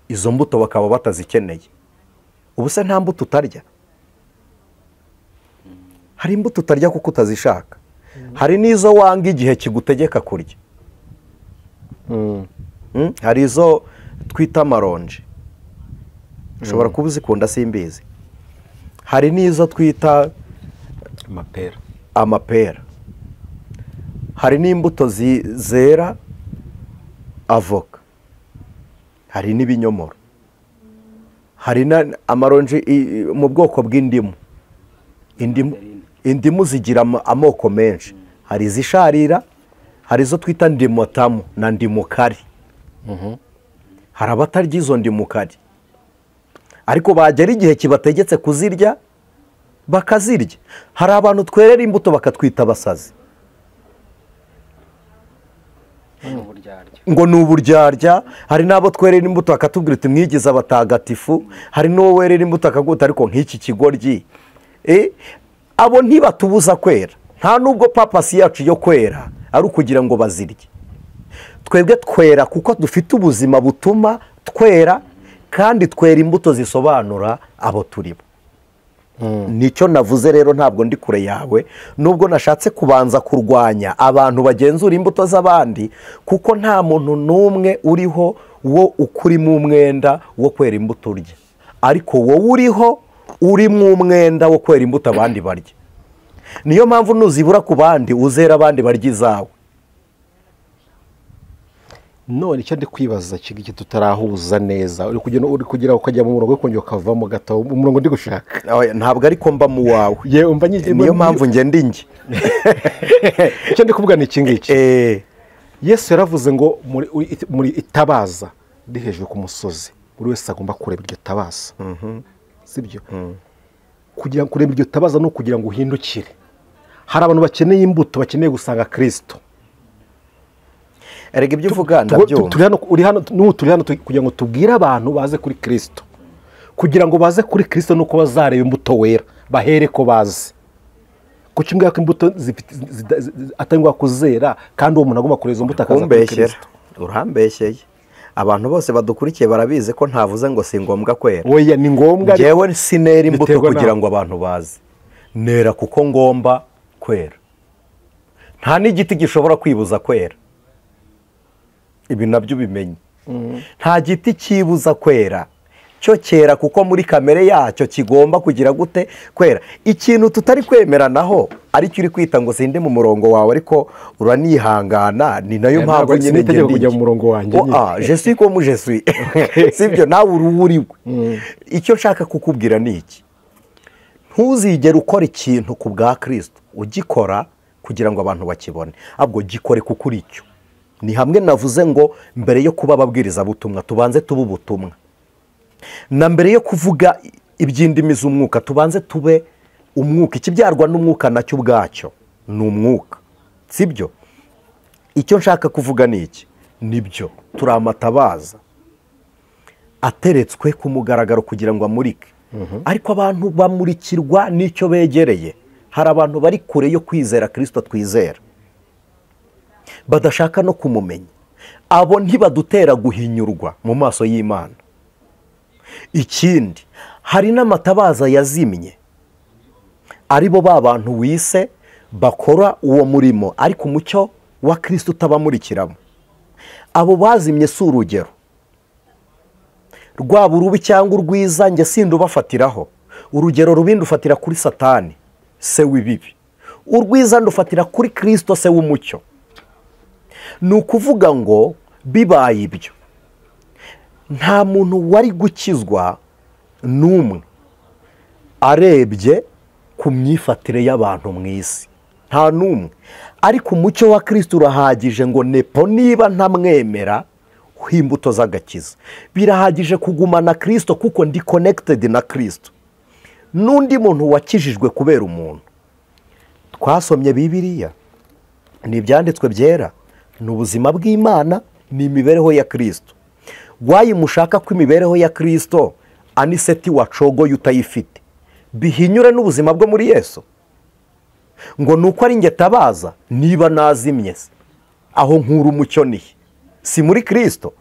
izo mbuto bakaba batazikeneye. Ubu se nta mbuto utarya? Hari imbuto utarya kuko utazishaka, hari n'izo wanga igihe kigutegeka kurya. Hari izo twita amaronji, ushobora kuba uzikunda simbizi. Hari n'izo twita amapera. Hari n'imbuto zera avoka, hari n'ibinyomoro, hari amaronji mu bwoko bw'indimu. Indimu zigira amoko menshi, hari izisharira, hari izo twita ndimotamu na ndimukari. Hari abatarya izo ndimukari, ariko bagera igihe kibategetse kuzirya bakazirya. Hari abantu twerera imbuto bakatwita abasazi, ngo ni uburyarya. Hari n'abo twerera imbuto bakatubwira uti mwigize abatagatifu. Hari n'uwo werera imbuto akaguta ariko nk'iki kigoryi. Abo ntibatubuza kwera, nta nubwo papasi yacu yo kwera ari ukugira ngo bazirye. Twebwe twera kuko dufite ubuzima butuma twera, kandi twera imbuto zisobanura abo turibo. Nicyo navuze rero, ntabwo ndi kure yawe, nubwo nashatse kubanza kurwanya abantu bagenzura imbuto z'abandi, kuko nta muntu n'umwe uriho wo ukurimo umwenda wo kwera imbuto urya, ariko wowe uriho uri mu mwenda wo kwera imbuto abandi barya. Niyo mpamvu nuzibura ku bandi uzera abandi barya izawe. None icyo ndi kwibaza kigi tutarahuza neza, uri kugira ukajya mu murongo kongera ukavamo gato, umurongo ndi gushaka ntabwo ariko mba mu wawe. Niyo mpamvu nge ndi nge. Icyo ndi kuvuga ni iki ngiki. Yesu yaravuze ngo muri itabaza ndi hejuru ku musozi, buri wese agomba kureba iryo tabaza, sibyo? Kugira kureba iryo tabaza no kugira ngo uhindukire. Hari abantu bakeneye imbuto, bakeneye gusanga Kristo. Erega ibyo uvuga ndabyumva. Turi hano kugira ngo tubwire abantu baze kuri Kristo. Kugira ngo baze kuri Kristo nuko bazareba imbuto wera, bahere ko baze. Kuki mbwa ko imbuto atangwa kuzera kandi uwo muntu agomba kureza imbuto akaza kuri Kristo? Urambeshyeye. Abantu bose badukurikiye barabizi ko ntavuze ngo si ngombwa kwera. Oya ni ngombwa. Jewe sinera imbuto kugira ngo abantu baze. Nera kuko ngomba kwera. Nta n'igiti gishobora kwibuza kwera. Ibi nabyo ubimenye. Nta giti kibuza kwera. Cyo cyera kuko muri kamere yacyo kigomba kugira gute kwera. Ikintu tutari kwemeranaho aricyo uri kwita ngo sinde mu murongo wawe, ariko uranihangana, ni nayo mpamvu nyine ngiye kujya mu murongo wanjye. Je suis comme je suis. Sibyo, nawe uri uriwe. Icyo nshaka kukubwira ni iki: Ntuzigere ukora ikintu ku bwa Kristo ugikora kugira ngo abantu bakibone, ahubwo gikore kuko uri cyo. Ni hamwe navuze ngo mbere yo kuba ababwirizabutumwa tubanze tube ubutumwa, na mbere yo kuvuga iby'indimi z'umwuka tubanze tube umwuka. Ikibyarwa n'umwuka nacyo ubwacyo ni umwuka, sibyo? Icyo nshaka kuvuga ni iki, nibyo turi amatabaza ateretswe ku mugaragaro kugira ngo amurike, ariko abantu bamurikirwa n'icyo begereye. Hari abantu bari kure yo kwizera Kristo twizera, badashaka no kumumenya. Abo ntibadutera guhinyurwa mu maso y'Imana. Ikindi, hari n'amatabaza yazimye, aribo ba bantu wise bakora uwo murimo ariko umucyo wa Kristo utabamurikiramo. Abo bazimye si urugero rwaba urubi cyangwa urwiza, njye sindubafatiraho. Urugero rubi ndufatira kuri Satani se w'ibibi, urwiza ndufatira kuri Kristo se w'umucyo. Ni ukuvuga ngo bibaye ibyo, nta muntu wari gukizwa n'umwe arebye ku myifatire y'abantu mu isi, nta n'umwe. Ariko umucyo wa Kristo urahagije ngo nepo niba ntamwemera imbuto z'agakiza. Birahagije kugumana Kristo kuko ndi connected na Kristo. N'undi muntu wakijijwe kubera umuntu, twasomye Bibiliya, ni ibyanditswe byera, ni ubuzima bw'Imana, ni imibereho ya Kristo. Wayimushaka ko imibereho ya Kristo aniseti wacogoye utayifite, bihinyure n'ubuzima bwo muri Yesu ngo nuko ari njye tabaza niba nazimye se aho nkura umucyo nihe? Si muri Kristo?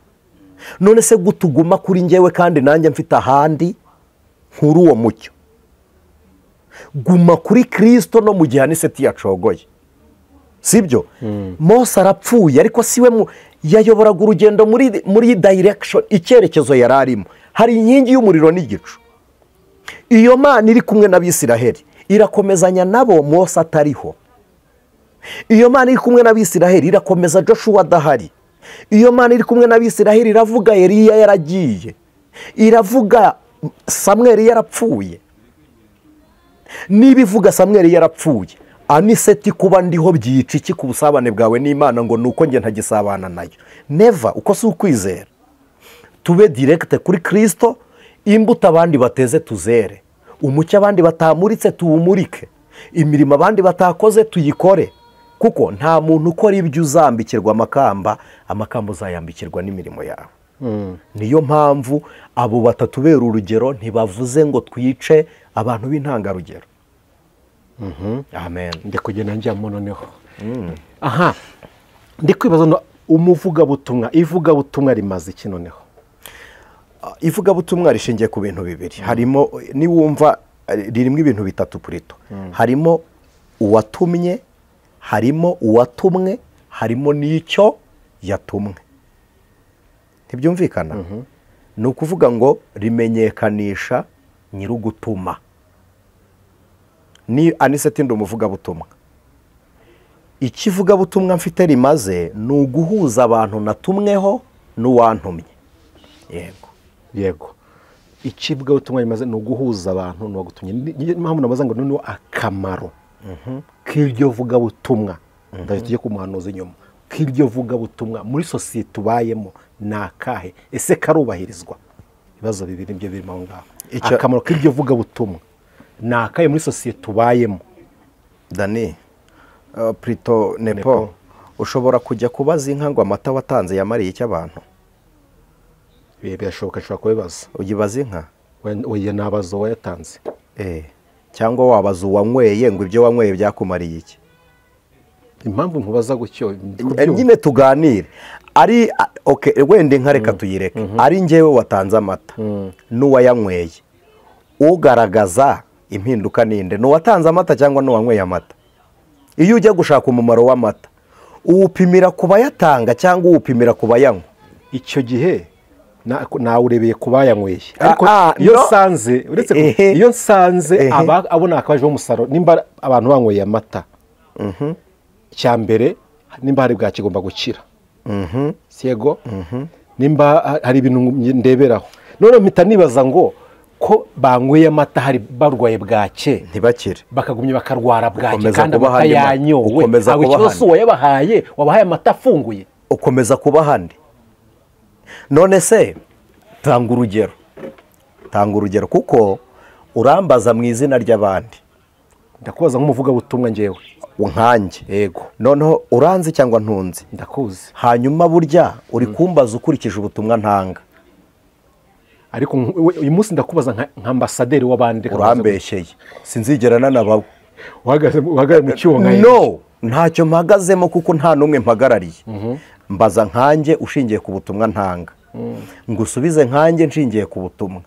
None se gutuguma kuri njyewe kandi nanjye mfite ahandi nkura uwo mucyo? Guma kuri Kristo no mu gihe aniseti yacogoye, sibyo? Mose arapfuye, ariko siwe yayoboraga urugendo muri direction, icyerekezo yari arimo. Hari inkingi y'umuriro n'igicu. Iyo Mana iri kumwe n'Abisiraheli irakomezanya nabo Mose atariho. Iyo Mana iri kumwe n'Abisiraheli irakomeza Joshua adahari. Iyo Mana iri kumwe n'Abisiraheli iravuga Eliya yaragiye, iravuga Samweli yarapfuye. Niba ivuga Samweli yarapfuye, aniseti kuba ndiho byica iki ku busabane bwawe n'Imana ngo nuko njye ntagisabana nayo? Never. Uko si ukwizera. Tube direct kuri Kristo, imbuto abandi bateze tuzere, umucyo abandi batamuritse tuwumurike, imirimo abandi batakoze tuyikore, kuko nta muntu ukora ibyo uzambikirwa amakamba, amakamba uzayambikirwa n'imirimo yawe. Niyo mpamvu abo batatubera urugero ntibavuze ngo twice abantu b'intangarugero. Amen. Ndi kugenda njyamo noneho. Aha, ndi kwibaza no umuvugabutumwa, ivugabutumwa rimaze iki noneho? Ivugabutumwa rishingiye ku bintu bibiri. Harimo, niwumva ririmo ibintu bitatu purito. Harimo uwatumye, harimo uwatumwe, harimo n'icyo yatumwe. Ntibyumvikana? Ni ukuvuga ngo rimenyekanisha nyir'ugutuma. Ni aniseti ndi umuvugabutumwa. Ikivugabutumwa mfite rimaze ni uguhuza abantu natumweho n'uwantumye. Yego. Yego. Ikivugabutumwa rimaze ni uguhuza abantu n'uwagutumye. Niyo mpamvu nabaza ngo noneho akamaro k'iryo vugabutumwa, ndaje tujye ku muhanuzi inyuma, k'iryo vugabutumwa muri sosiyete tubayemo ni akahe? Ese karubahirizwa? Ibibazo bibiri nibyo birimo aho ngaho. Akamaro k'iryo vugabutumwa ni akahe muri sosiyete tubayemo? Dani, Prito Nepo, ushobora kujya kubaza inka ngo amata watanze yamariye icyo abantu? Birashoboka, nshobora kubibaza. Uyibaza inka? Oya, nabaza uwayatanze. Cyangwa wabaza uwanyweye ngo ibyo wanyweye byakumariye iki? Impamvu nkubaza gutyo nyine tuganire. Ari okay, wenda inka reka tuyireke. Ari njyewe watanze amata n'uwayanyweye, ugaragaza impinduka ninde? N'uwatanze amata cyangwa n'uwanyweye amata? Iyo ujya gushaka umumaro w'amata, uwupimira ku bayatanga cyangwa uwupimira ku bayanywa? Icyo gihe nawurebeye ku bayanyweye. Ariko iyo nsanze, uretse iyo nsanze abona akabaje umusaruro, nimba abantu banyweye amata, icya mbere nimba hari bwakigomba gukira, siyego, nimba hari ibintu ndeberaho. None mpita nibaza ngo Ko banyweye amata hari barwaye bwake ntibakire, bakagumya bakarwara bwake kandi amata yanyowe, abo ikibazo wayabahaye, wabahaye amata afunguye, ukomeza kuba handi. None se tanga urugero, tanga urugero kuko urambaza mu izina ry'abandi. Ndakubaza nk'umuvugabutumwa njyewe nkanjye. Yego. Noneho uranzi cyangwa ntunzi? Ndakuzi. Hanyuma burya uri kumbaza ukurikije ubutumwa ntanga. Ariko uyu munsi ndakubaza nka ambasaderi w'abandi. Urambeshyeye, sinzigera nanababo. Uhagaze mu cyuho nka no, ntacyo mpagazemo kuko nta n'umwe mpagarariye. Mbaza nkanjye ushingiye ku butumwa ntanga, ngusubize nkanjye nshingiye ku butumwa.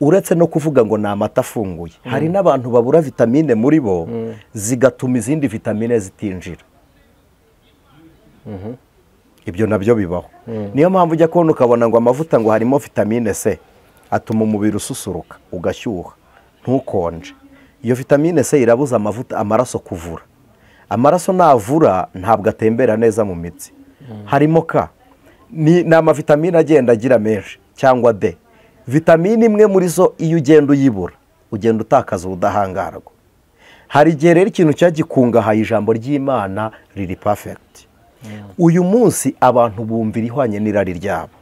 Uretse no kuvuga ngo ni amata afunguye, hari n'abantu babura vitamine muri bo zigatuma izindi vitamine zitinjira. Ibyo nabyo bibaho. Niyo mpamvu ujya kubona ukabona ngo amavuta ngo harimo vitamine C atuma umubiri ususuruka ugashyuha ntukonje. Iyo vitamine C irabuza amavuta amaraso kuvura. Amaraso navura ntabwo atembera neza mu mitsi. Harimo K, ni amavitamine agenda agira menshi cyangwa D. Vitamine imwe muri zo iyo ugenda uyibura ugenda utakaza ubudahangarwa. Hari igihe rero ikintu cyagikungahaye ijambo ry'Imana riri perfect. Uyu munsi abantu bumvira ihwanye n'irari ryabo.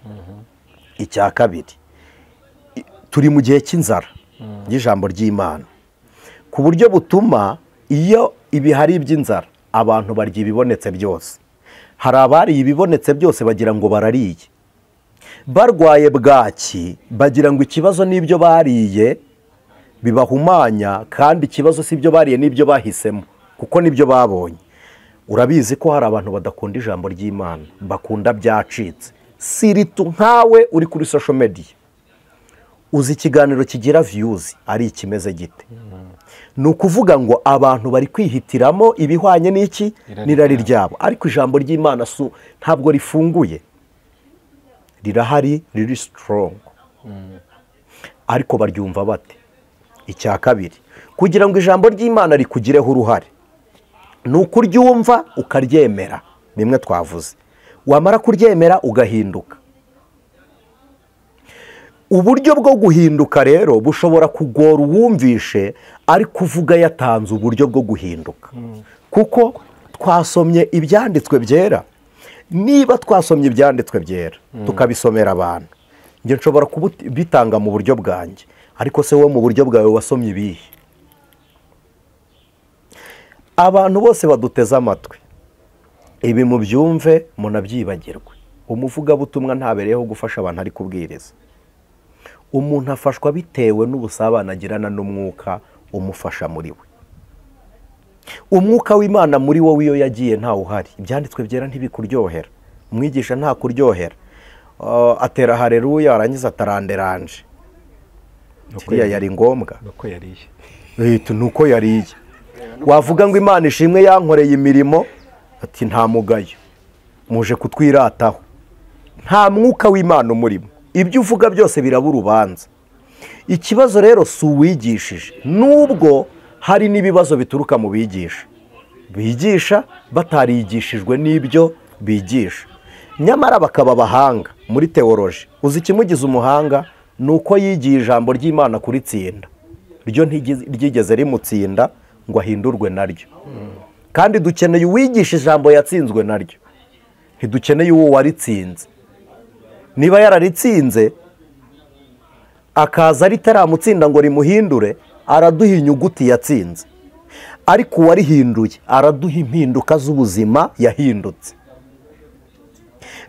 Icya kabiri, turi mu gihe cy'inzara y'ijambo ry'Imana, ku buryo butuma iyo ibihari by'inzara abantu barya ibibonetse byose. Hari abariye ibibonetse byose bagira ngo barariye, barwaye bwaki bagira ngo ikibazo n'ibyo bariye bibahumanya, kandi ikibazo si ibyo bariye n'ibyo bahisemo kuko nibyo babonye. Urabizi ko hari abantu badakunda ijambo ry'Imana, bakunda byacitse. Siritu nkawe uri kuri social media, uzi ikiganiro kigira views ari ikimeze gite? Ni ukuvuga ngo abantu bari kwihitiramo ibihwanye n'iki n'irari ryabo, ariko ijambo ry'Imana ntabwo rifunguye, rirahari, riri strong, ariko baryumva bate? Icya kabiri, kugira ngo ijambo ry'Imana rikugireho uruhare ni ukuryumva ukaryemera, bimwe twavuze. Wamara kuryemera ugahinduka. Uburyo bwo guhinduka rero bushobora kugora uwumvishe ari kuvuga yatanze uburyo bwo guhinduka, kuko twasomye ibyanditswe byera. Niba twasomye ibyanditswe byera tukabisomera abantu, njye nshobora kubitanga mu buryo bwanjye, ariko se wowe mu buryo bwawe wasomye ibihe? Abantu bose baduteze amatwi, ibi mubyumve munabyibagirwe. Umuvugabutumwa ntabereyeho gufasha abantu ari kubwiriza. Umuntu afashwa bitewe n'ubusabane agirana n'umwuka umufasha muri we. Umwuka w'Imana muri wowe iyo yagiye ntawe uhari, ibyanditswe byera ntibikuryohera, umwigisha ntakuryohera, atera haleluya arangiza ataranderanje. Kiriya yari ngombwa, nuko yariye. Wavuga ngo Imana ishimwe yankoreye imirimo, ati nta mugayo, muje kutwirataho. Nta mwuka w'Imana umurimo, ibyo uvuga byose biraba urubanza. Ikibazo rero si uwigishije, nubwo hari n'ibibazo bituruka mu bigisha bigisha batarigishijwe n'ibyo bigisha, nyamara bakaba abahanga muri teoloji. Uzi ikimugize umuhanga ni uko yigiye ijambo ry'Imana kuritsinda, ryo ntiryigeze rimutsinda ngo ahindurwe naryo. Kandi dukeneye uwigisha ijambo yatsinzwe naryo, ntidukeneye uwo waritsinze. Niba yararitsinze akaza ritaramutsinda ngo rimuhindure, araduha inyuguti yatsinze, ariko uwarihinduye araduha impinduka z'ubuzima yahindutse.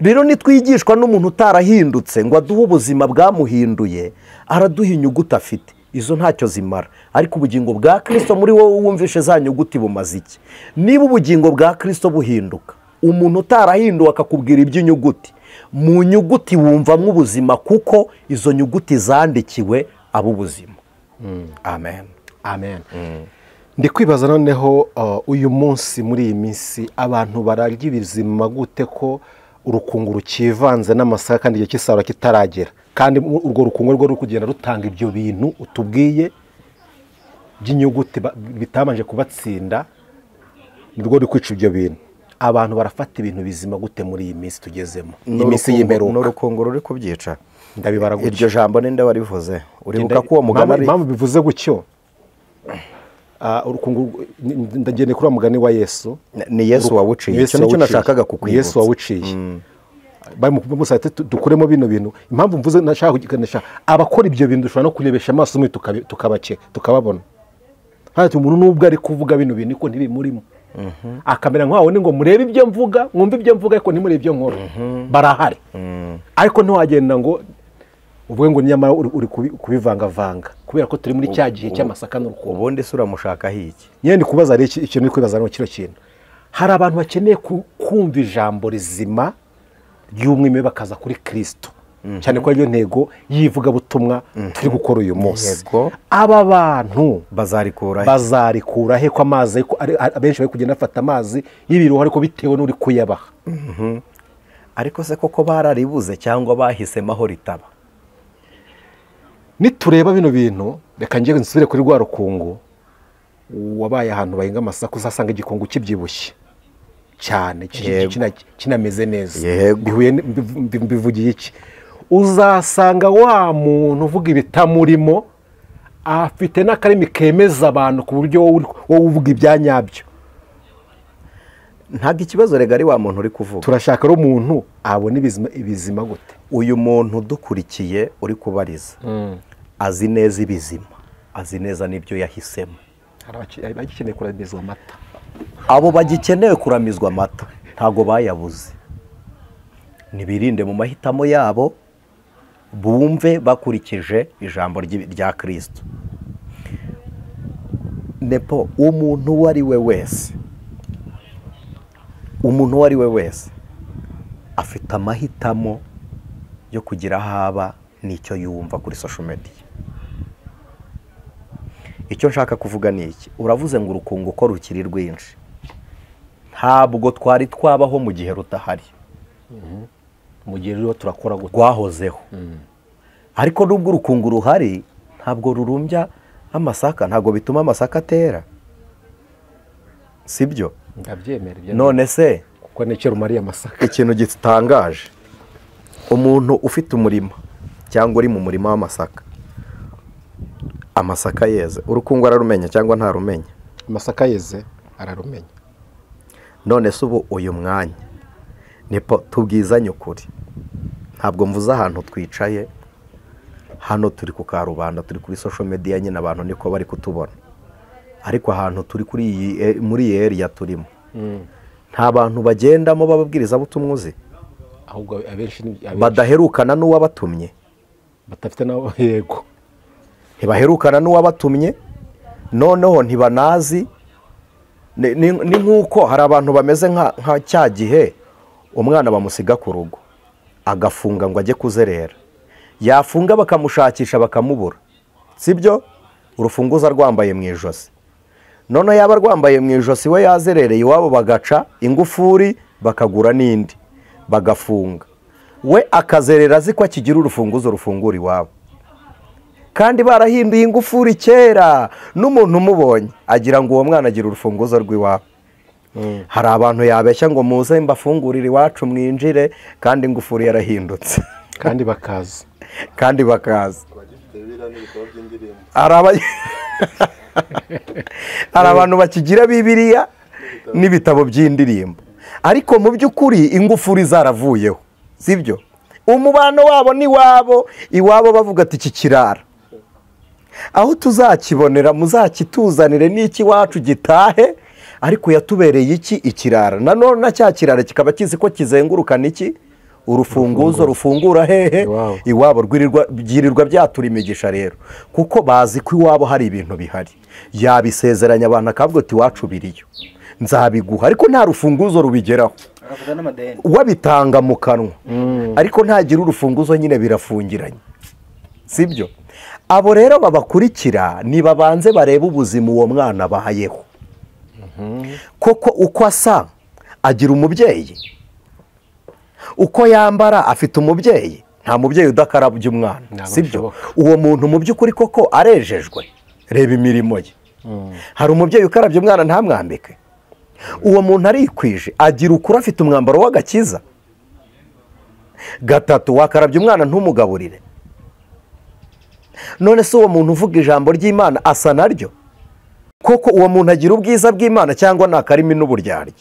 Rero nitwigishwa n'umuntu utarahindutse ngo aduhe ubuzima bwamuhinduye, araduha inyuguti afite, izo ntacyo zimara. Ariko ubugingo bwa Kristo muri wowe wumvishe za nyuguti bumaze iki? Niba ubugingo bwa Kristo buhinduka, umuntu utarahinduwe akakubwira iby'inyuguti, mu nyuguti wumvamo ubuzima, kuko izo nyuguti zandikiwe ab'ubuzima. Amen. Amen. Ndi kwibaza noneho uyu munsi muri iyi minsi abantu bararya ibizima gute ko urukungu rukivanze n'amasaka kandi igihe cy'isarura kitaragera, kandi urwo rukungu rwo ruri kugenda rutanga ibyo bintu utubwiye by'inyuguti bitabanje kubatsinda, nirwo ruri kwica ibyo bintu. Abantu barafata ibintu bizima gute muri iyi minsi tugezemo, iminsi y'imperuka? N'urukungu ruri kubyica. Ndabibara gutyo. Iryo jambo ninde warivuze? Uribuka ko uwo mugani ari impamvu bivuze gutyo? Urukungu ndagende kuri mugani wa Yesu. Ni Yesu wawuciye. Icyo nicyo nashakaga kukwibutsa. Yesu wawuciye. Bamusate dukuremo bino bintu. Impamvu mvuze nashaka kuganisha abakora ibyo bintu dushobora no kurebesha amaso mwe tukabake tukababona. Hati umuntu nubwo ari kuvuga bino bintu niko ntibimurimo. Akamera nkaho ni ngo murebe ibyo mvuga, mwumve ibyo mvuga ariko ntimurebe ibyo nkora. Barahari. Ariko ntiwagenda ngo uvuge ngo nyamara uri kubivangavanga kubera ko turi muri cya gihe cy'amasaka n'urukungu. Ubundi se uramushaka hiki? Nyine ndi kubaza rero ikintu ndi kwibaza no kino kintu. Hari abantu bakeneye kumva ijambo rizima ry'umwime bakaza kuri Kristo. Cyane ko ariyo ntego y'ivugabutumwa turi gukora uyu munsi. Aba bantu bazarikura he ko amazi abenshi bari kugenda bafata amazi y'ibiroho ariko bitewe n'uri kuyabaha. Ariko se koko bararibuze cyangwa bahisemo aho ritaba? Nitureba bino bintu reka ngiye nsubire kuri rwa rukungu wabaye ahantu bahinga amasaka, uzasanga igikungu kibyibushye cyane kinameze neza. Bihuye mbivugiye iki? Uzasanga wa muntu uvuga ibitamurimo afite n'akarimi kemeza abantu ku buryo wowe uvuga ibyanyabyo. Ntabwo ikibazo rega ari wa muntu uri kuvuga. Turashaka rero umuntu abona ibizima gute? Uyu muntu dukurikiye uri kubariza azi neza ibizima, azi neza n'ibyo yahisemo. Hari abagikeneye kuramizwa amata. Abo bagikeneye kuramizwa amata ntabwo bayabuze. Nibirinde mu mahitamo yabo, bumve bakurikije ijambo rya Kristo. Nepo umuntu uwo ari we wese, umuntu uwo ari we wese afite amahitamo yo kugira haba n'icyo yumva kuri social media. Icyo nshaka kuvuga ni iki? Uravuze ngo urukungu ko rukiri rwinshi. Ntabwo twari twabaho mu gihe rutahari. Mu gihe rero turakora gute? Rwahozeho. Ariko nubwo urukungu ruhari ntabwo rurumbya amasaka, ntabwo bituma amasaka atera. Sibyo? Ndabyemera ibyo. None se kuko necyo rumariye amasaka. Ikintu gitangaje, umuntu ufite umurima cyangwa uri mu murima w'amasaka, amasaka yeze, urukungu ararumenya cyangwa ntarumenya? Amasaka yeze ararumenya. None se ubu uyu mwanya nipo tubwizanye ukuri, ntabwo mvuze ahantu twicaye hano, turi ku karubanda, turi kuri social media nyine abantu niko bari kutubona, ariko ahantu turi kuri iyi muri iyi area turimo nta bantu bagendamo bababwiriza butumwa uzi, ahubwo abenshi badaherukana n'uwabatumye, batafite nabo. Yego, ntibaherukana n'uwabatumye, noneho ntibanazi. Ni nkuko hari abantu bameze nka cya gihe umwana bamusiga ku rugo agafunga ngo ajye kuzerera, yafunga bakamushakisha bakamubura, sibyo? Urufunguzo rwambaye mu ijosi, none yaba rwambaye mu ijosi we yazerereye iwabo bagaca ingufuri bakagura n'indi bagafunga, we akazerera azi ko akigira urufunguzo rufungura iwabo, kandi barahinduye ingufuri kera, n'umuntu umubonye agira ngo uwo mwana agira urufunguzo rw'iwabo. Hari abantu yabeshya ngo muze mbafungurire iwacu mwinjire, kandi ingufuri yarahindutse, kandi bakaza, kandi bakaza. Hari abantu bakigira Bibiliya n'ibitabo by'indirimbo, ariko mu by'ukuri ingufuri zaravuyeho, sibyo? Umubano wabo ni wabo, iwabo bavuga ati iki kirara aho tuzakibonera muzakituzanire n'iki wacu gitahe, ariko yatubereye iki ikirara. Nanone na cya kirara kikaba kizi ko kizengurukana iki urufunguzo rufungura hehe iwabo, rwirirwa byatura imigisha rero, kuko bazi ko iwabo hari ibintu bihari. Yabisezeranya abantu akavuga ati iwacu biriyo nzabiguha, ariko nta rufunguzo rubigeraho, wabitanga mu kanwa ariko ntagira urufunguzo, nyine birafungiranye, sibyo? Abo rero babakurikira nibabanze barebe ubuzima uwo mwana abayeho, koko uko asa agira umubyeyi, uko yambara afite umubyeyi, nta mubyeyi udakarabya umwana, sibyo? Uwo muntu mu by'ukuri koko arejejwe, reba imirimo ye. Hari umubyeyi ukarabya umwana ntamwambike, Uwo muntu arikwije, agira ukuri, afite umwambaro w'agakiza. Gatatu, wakarabye umwana ntumugaburire. None se uwo muntu uvuga ijambo ry'Imana asa naryo? Koko uwo muntu agira ubwiza bw'Imana cyangwa ni akarimi n'uburyarya?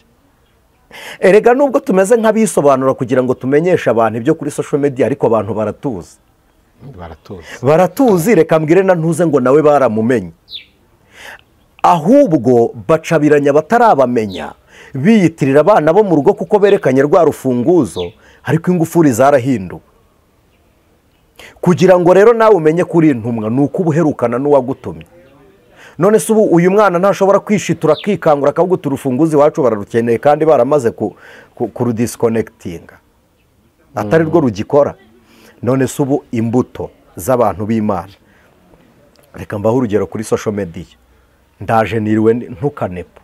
Erega nubwo tumeze nk'abisobanura kugira ngo tumenyeshe abantu ibyo kuri social media, ariko abantu baratuzi. Baratuzi, reka mbwire na ntuze ngo nawe baramumenye. Ahubwo bacabiranya batarabamenya, biyitirira abana bo mu rugo kuko berekanye rwa rufunguzo, ariko ingufuri zarahinduwe. Kugira ngo rero nawe umenye kuri intumwa ni uko ubuherukana n'uwagutumye. None se ubu uyu mwana ntashobora kwishitura akikangura akavuga uti urufunguzo iwacu bararukeneye kandi baramaze kurudisconnectinga, atari rwo rugikora. None se ubu imbuto z'abantu b'Imana, reka mbahe urugero kuri social media, ndaje niriwe ntukanepo,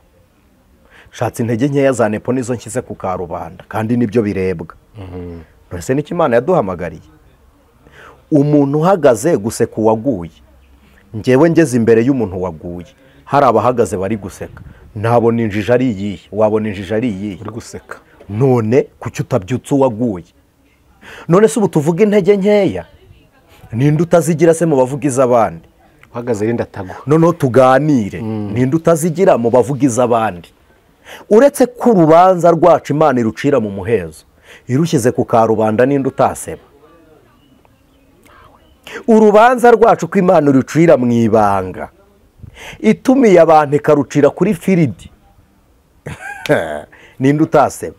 shatse intege nkeya za nepo nizo nshyize ku karubanda kandi nibyo birebwa. None se n'icyo Imana yaduhamagariye? Umuntu uhagaze guseka uwaguye, njyewe ngeze imbere y'umuntu waguye hari abahagaze bari guseka, ntabona injiji ari iyihe, wabona injiji ari iyihe uri guseka. None kuki utabyutse uwaguye? None se ubu tuvuga intege nkeya, ninde utazigira se mu bavuga iz'abandi? Uhagaze rinda atagwa. Noneho tuganire, ninde utazigira mu bavuga iz'abandi? Uretse ko urubanza rwacu Imana irucira mu muhezo, irushyize ku karubanda, ninde utaseba? Urubanza rwacu ko Imana irucira mu ibanga, itumiye abantu ikarucira kuri firidi, ninde utaseba?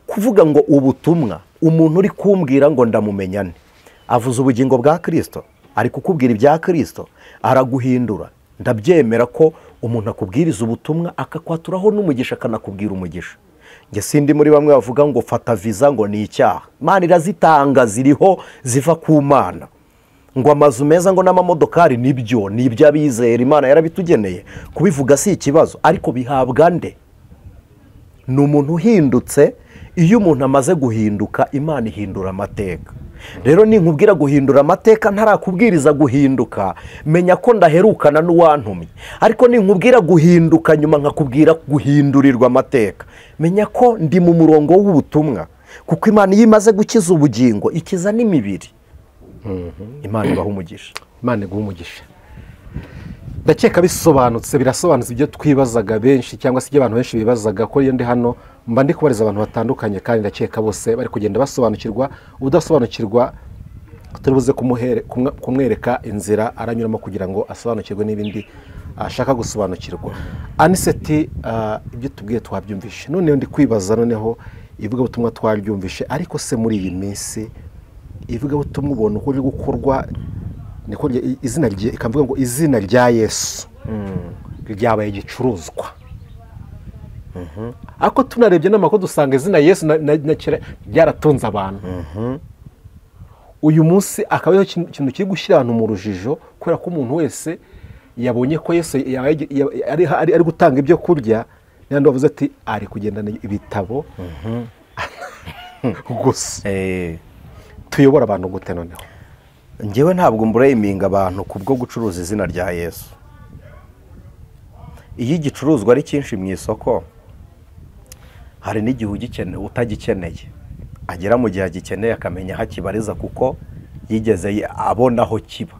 Kuvuga ngo ubutumwa, umuntu uri kumbwira ngo ndamumenyane, avuze ubugingo bwa Kristo, ari kukubwira ibya Kristo, araguhindura. Ndabyemera ko umuntu akubwiriza ubutumwa akakwaturaho n'umugisha, akanakubwira umugisha. Njye sindi muri bamwe bavuga ngo fata visa ngo ni icyaha. Imana irazitanga, ziriho ziva ku Mana. Ngo amazu meza ngo n'amamodokari nibyo, ni iby'abizera, Imana yarabitugeneye. Kubivuga si ikibazo, ariko bihabwa nde? Ni umuntu uhindutse. Iyo umuntu amaze guhinduka, Imana ihindura amateka. Rero ninkubwira guhindura amateka ntarakubwiriza guhinduka, menya ko ndaherukana n'uwantumye. Ariko ninkubwira guhinduka nyuma nkakubwira guhindurirwa amateka, menya ko ndi mu murongo w'ubutumwa. Kuko Imana iyo imaze gukiza ubugingo ikiza n'imibiri. Imana ibaha umugisha. Imana iguha umugisha. Ndakeka bisobanutse, birasobanutse ibyo twibazaga benshi cyangwa se ibyo abantu benshi bibazaga, ko iyo ndi hano mba ndi kubariza abantu batandukanye, kandi ndakeka bose bari kugenda basobanukirwa. Udasobanukirwa turibuze kumwereka inzira aranyuramo kugira ngo asobanukirwe n'ibindi ashaka gusobanukirwa. Aniseti, ibyo tubwiye twabyumvishe. Noneho ndi kwibaza, noneho ivugabutumwa twaryumvishe, ariko se muri iyi minsi ivugabutumwa ubona uko riri gukorwa, niko izina rye ikavuga ngo izina rya Yesu ryabaye igicuruzwa. Ariko tunarebye n'amakuru dusanga izina Yesu na kera ryaratunze abantu. Uyu munsi akaba ariho ikintu kiri gushyira abantu mu rujijo, kubera ko umuntu wese yabonye ko Yesu ari gutanga ibyo kurya, n'andi bavuze ati ari kugendana ibitabo gusa. Tuyobora abantu gute noneho? Njyewe ntabwo mburayiminga abantu kubwo gucuruza izina rya Yesu. Iyo igicuruzwa ari cyinshi mu isoko, hari n'igihe utagikeneye agera mu gihe agikeneye akamenya aho akibariza, kuko yigeze abona aho kiba.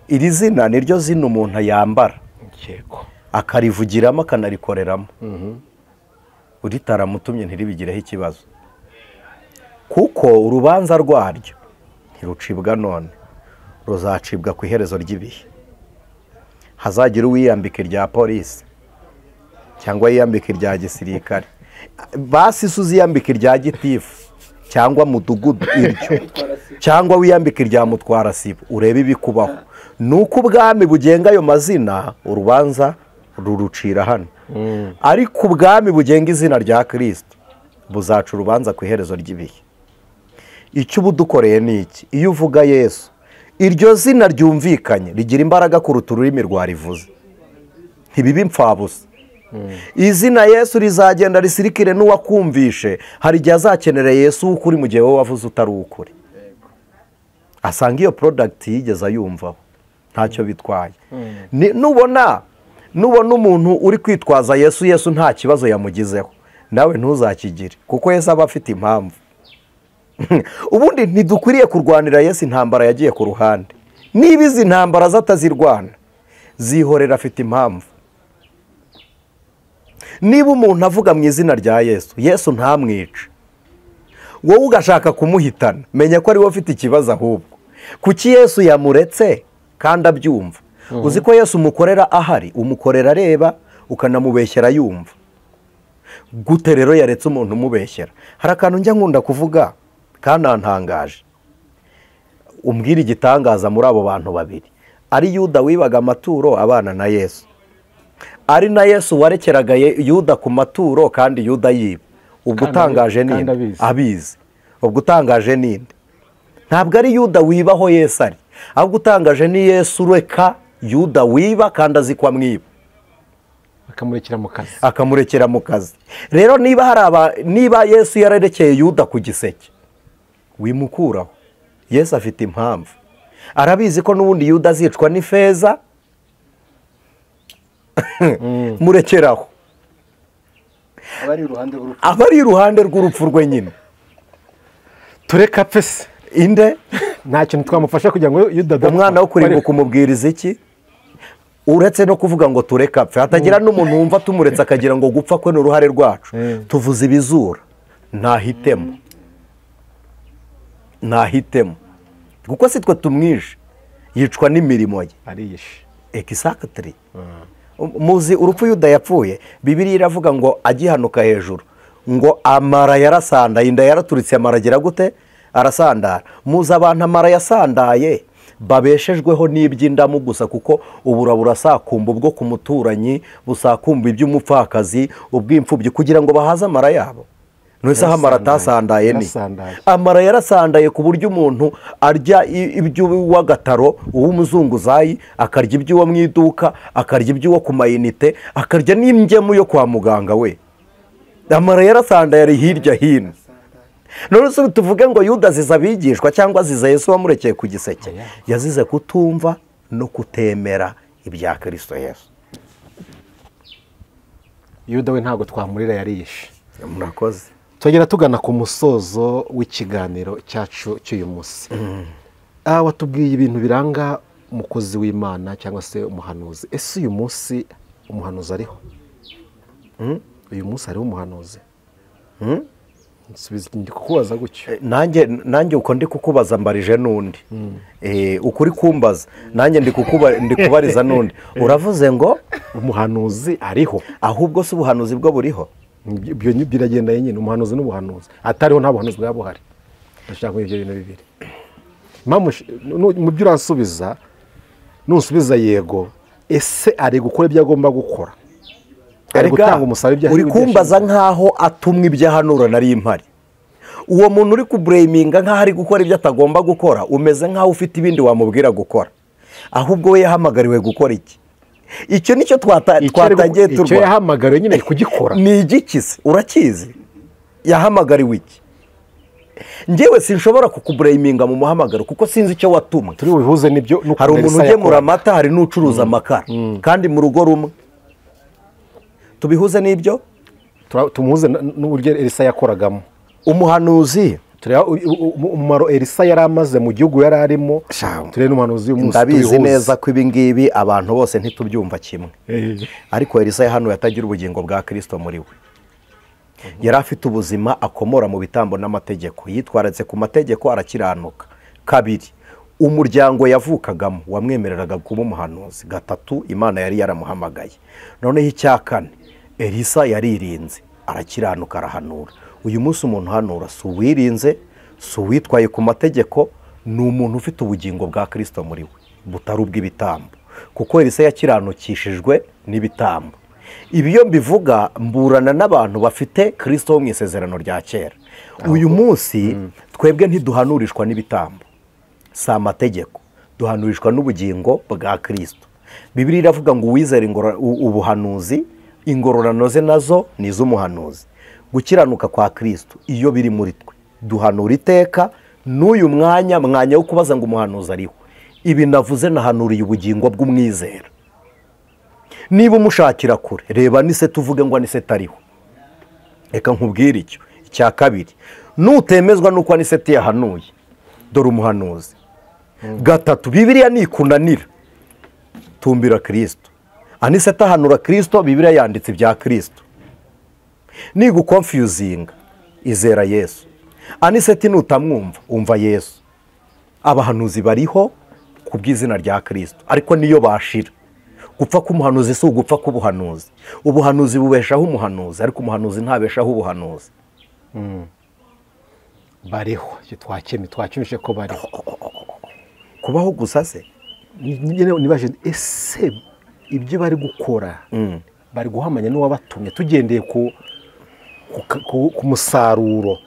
Iri zina niryo zina umuntu yambara akarivugiramo akanarikoreramo. Uritaramutumye ntiribigireho ikibazo, kuko urubanza rwaryo ntirucibwa none, ruzacibwa ku iherezo ry'ibihe. Hazagira uwiyambika irya polisi cyangwa yiyambika irya gisirikare, basi uziyambika irya gitifu cyangwa mudugudu iryo, cyangwa wiyambika irya mutwarasibo, urebe ibikubaho. Nuko ubwami bugenga ayo mazina urubanza rurucira hano, ariko ubwami bugenga izina rya Kristo buzaca urubanza ku iherezo ry'ibihe. Icyo ubu dukoreye ni iki? Iyo uvuga Yesu, iryo zina ryumvikanye rigira imbaraga kuruta ururimi rwarivuze, ntibiba impfabusa. Izina Yesu rizagenda risirikire n'uwakumvishe. Hari igihe azakenera Yesu w'ukuri mu gihe wowe wavuze utari ukuri, asanga iyo product yigeze ayumvaho, ntacyo bitwaye. Nubona Nubona umuntu uri kwitwaza Yesu, Yesu nta kibazo yamugizeho, nawe ntuzakigire, kuko Yesu aba afite impamvu. Ubundi ntidukwiriye kurwanira Yesu intambara yagiye ku ruhande. Niba izi ntambara zatazirwana, zihorera, afite impamvu. Niba umuntu avuga mu izina rya Yesu, Yesu ntamwice, wowe ugashaka kumuhitana, menya ko ari wowe ufite ikibazo ahubwo. Kuki Yesu yamuretse kandi abyumva? Uzi ko Yesu umukorera ahari, umukorera areba, ukanamubeshyera yumva. Gute rero yaretse umuntu umubeshyera? Hari akantu njya nkunda kuvuga kanantangaje. Umbwira igitangaza muri abo bantu babiri, ari Yuda wibaga amaturo abana na Yesu, ari na Yesu warekeraga Yuda ku maturo kandi Yuda yiba. Ubwo utangaje ninde? Abizi. Ubwo utangaje ninde? Ntabwo ari Yuda wibaho Yesu ari, ahubwo utangaje ni Yesu ureka Yuda wiba kandi azi ko amwiba, akamurekera mu kazi, akamurekera mu kazi. Rero niba hari niba Yesu yararekeye Yuda ku giseke, wimukuraho. Yesu afite impamvu. Arabizi ko n'ubundi Yuda azicwa n'ifeza, murekeraho. Abari iruhande rw'urupfu rwe nyine. Tureka pese inde nta kintu twamufasha kugira ngo Yuda adapfa. Umwana wo kurimbuka umubwiriza iki? Uretse no kuvuga ngo tureka apfe, hatagira n'umuntu wumva tumuretse akagira ngo gupfa kwe ni uruhare rwacu. Tuvuze ibizura, ntahitemo, ntahitemo, kuko si twe tumwishe, yicwa n'imirimo ye, ariyishe. Exactly. Muzi urupfu Yuda yapfuye, Bibiliya iravuga ngo agihanuka hejuru ngo amara yarasandaye, inda yaraturitse, amara agira gute? Arasandara. Muzi abantu amara yasandaye babeshejweho n'iby'indamu gusa, kuko ubura burasakumba ubwo ku muturanyi, busakumba iby'umupfakazi, ubw'imfubyi, kugira ngo bahaze amara yabo. None aho amara atasandaye ni amara yarasandaye ku buryo umuntu arya iby'uwagataro, uw'umuzunguzayi, akarya iby'uwo mu iduka, akarya iby'uwo ku mayinite, akarya n'ingemu yo kwa muganga we. Amara yarasandaye ari hirya hino. None se tuvuge ngo Yuda azize abigishwa cyangwa azize Yesu wamurekeye ku giseke? Yazize kutumva no kutemera ibya Kristo Yesu. Yuda we ntabwo twamurira, yariyishe. Murakoze. Tugera tugana ku musozo w'ikiganiro cyacu cy'uyu munsi. Watubwiye ibintu biranga umukozi w'Imana cyangwa se umuhanuzi. Ese uyu munsi umuhanuzi ariho? Uyu munsi hariho umuhanuzi? Ndi kukubaza gutyo. Nanjye uko ndi kukubaza mbarije n'undi. Ukuri kumbaza nanjye ndi kubariza n'undi. Uravuze ngo umuhanuzi ariho, ahubwo si ubuhanuzi bwo buriho? Ibyo biragenda nyine, umuhanuzi n'ubuhanuzi. Atariho nta buhanuzi bwaba buhari. Ndashaka ibyo bintu bibiri. Mu byo uransubiza, nusubiza yego, ese ari gukora ibyo agomba gukora? Ari gutanga umusaruro ibyo uri kumbaza nkaho atumwe ibyo ahanura nari impari. Uwo muntu uri kubreminga nkaho ari gukora ibyo atagomba gukora, umeze nkaho ufite ibindi wamubwira gukora. Ahubwo we yahamagariwe gukora iki? Icyo nicyo twatagiye turwa. Icyo yahamagariwe nyine kugikora. Ni igikise, urakizi? Yahamagariwe iki? Njyewe sinshobora kukubureminga mu muhamagaro kuko sinzi icyo watumwe. Turi bubihuze nibyo. Hari umuntu ugemura amata, hari n'ucuruza amakara, kandi mu rugo rumwe. Tubihuze n'ibyo? Tumuhuze n'uburyo Elisa yakoragamo. Umuhanuzi umumaro Elisa yari amaze mu gihugu yari arimo, turebe n'umuhanuzi w'umunsi. Ndabizi neza ko ibi ngibi abantu bose ntitubyumva kimwe, ariko Elisa yahanuye atagira ubugingo bwa Kristo muri we. Yari afite ubuzima akomora mu bitambo n'amategeko, yitwaritse ku mategeko arakiranuka. Kabiri, umuryango yavukagamo wamwemereraga kuba umuhanuzi. Gatatu, Imana yari yaramuhamagaye. Noneho icya kane, Elisa yaririnze arakiranuka arahanura. Uyu munsi umuntu uhanura si uwirinze, si uwitwaye ku mategeko, ni umuntu ufite ubugingo bwa Kristo muri we butari ubw'ibitambo, kuko Elisa yakiranukishijwe n'ibitambo. Ibi iyo mbivuga mburana n'abantu bafite Kristo wo mu isezerano rya kera. Uyu munsi twebwe ntiduhanurishwa n'ibitambo, si amategeko, duhanurishwa n'ubugingo bwa Kristo. Bibiliya iravuga ngo uwizera ubuhanuzi, ingororano ze nazo ni iz'umuhanuzi. Gukiranuka kwa Kristo iyo biri muri twe, duhanura iteka. N'uyu mwanya wo kubaza ngo umuhanuzi ariho, ibi navuze nahanuriye ubugingo bw'umwizera. Niba umushakira kure, reba Aniseti uvuge ngo Aniseti ariho. Reka nkubwire icyo. Icya kabiri, nutemezwa nuko Aniseti yahanuye, dore umuhanuzi. Gatatu, Bibiliya nikunanira, tumbira Kristo. Aniseti ahanura Kristo, Bibiliya yanditse ibya Kristo. Nigukonfuzinga, izera Yesu. Aniseti nutamwumva, umva Yesu. Abahanuzi bariho ku bw'izina rya Kristo, ariko niyo bashira. Gupfa k'umuhanuzi si ugupfa k'ubuhanuzi. Ubuhanuzi bubeshaho umuhanuzi, ariko umuhanuzi ntabeshaho ubuhanuzi. Bariho, twakemishe ko bariho. Kubaho gusa se? Nibaje ese ibyo bari gukora bari guhamanya n'uwabatumye, tugendeye ku musaruro,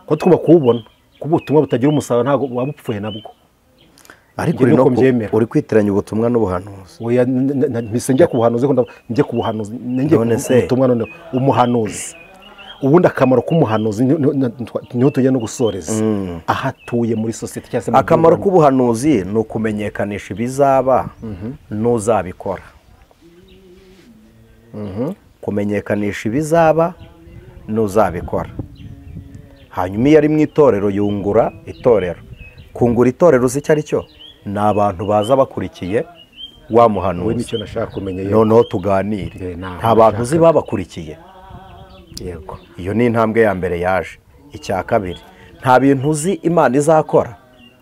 ko tugomba kuwubona, kuba ubutumwa butagira umusaruro ntabwo waba upfuye nabwo. Ariko uri kwitiranya ubutumwa n'ubuhanuzi. Oya, mpise njya ku buhanuzi, njye ku buhanuzi, njye ku butumwa noneho umuhanuzi. Ubundi akamaro k'umuhanuzi niho tujya no gusoreza, aho atuye muri sosiyete cyangwa se. Akamaro k'ubuhanuzi ni ukumenyekanisha ibizaba n'uzabikora. Kumenyekanisha ibizaba n'uzabikora. Hanyuma iyo ari mu itorero yungura itorero. Kungura itorero uzi icyo ari cyo? Ni abantu baza bakurikiye wa muhanuzi. Noneho tuganire. Nta bantu uzi babakurikiye. Yego. Iyo ni intambwe ya mbere yaje. Icya kabiri, nta bintu uzi Imana izakora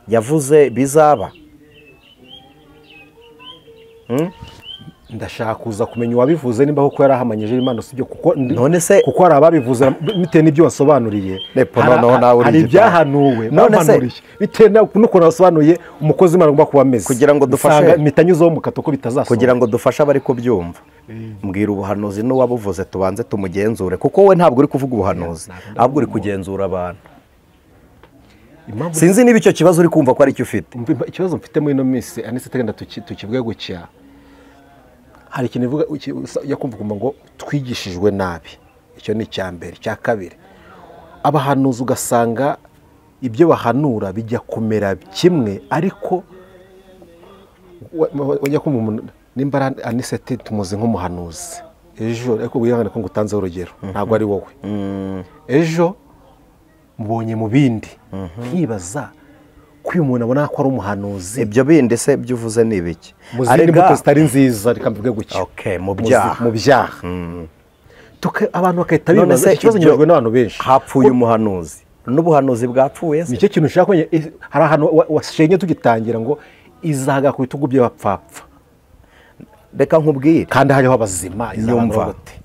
yavuze bizaba. Ndashaka kuza kumenya uwabivuze nimba koko yarahamanyije Imana, sibyo? Kuko none se kuko hari ababivuze bitewe n'ibyo wasobanuriye, hari ibyahanuwe bamanuriye bitewe n'ukuntu wasobanuye umukozi Imana agomba kuba ameze, kugira ngo dufashe mitanyuzeho mu kato ko bitazasohoka, kugira ngo dufashe abari kubyumva. Mbwira ubuhanuzi n'uwabuvuze tubanze tumugenzure, kuko we ntabwo uri kuvuga ubuhanuzi, ahubwo uri kugenzura abantu. Sinzi niba icyo kibazo uri kumva ko ari cyo ufite. Ikibazo mfite muri ino minsi Aniseti, tugenda tukivuge gutya, hari ikintu ivuga yakumva ngo twigishijwe nabi. Icyo ni icya mbere. Icya kabiri, abahanuzi ugasanga ibyo bahanura bijya kumera kimwe, ariko wajya kumva umuntu nimba Aniseti tumuzi nk'umuhanuzi ejo, ariko wihangane ko ngutanze urugero, ntabwo ari wowe. Ejo mubonye mu bindi, nkibaza ko uyu muntu abona ko ari umuhanuzi. Ibyo bindi se ibyo uvuze ni ibiki? Mu zindi mbuto zitari nziza, reka mvuge gutya. Okay, mu byaha. Mu byaha. Abantu bagahita bibaza ikibazo nyirajwe n'abantu benshi. Hapfuye umuhanuzi. N'ubuhanuzi bwapfuye se? Nicyo kintu ushaka kumenya. Hari ahantu washenye tugitangira ngo izahaga ku bitugu by'abapfapfa. Reka nkubwire. Kandi hariho abazima, izabandwa gute?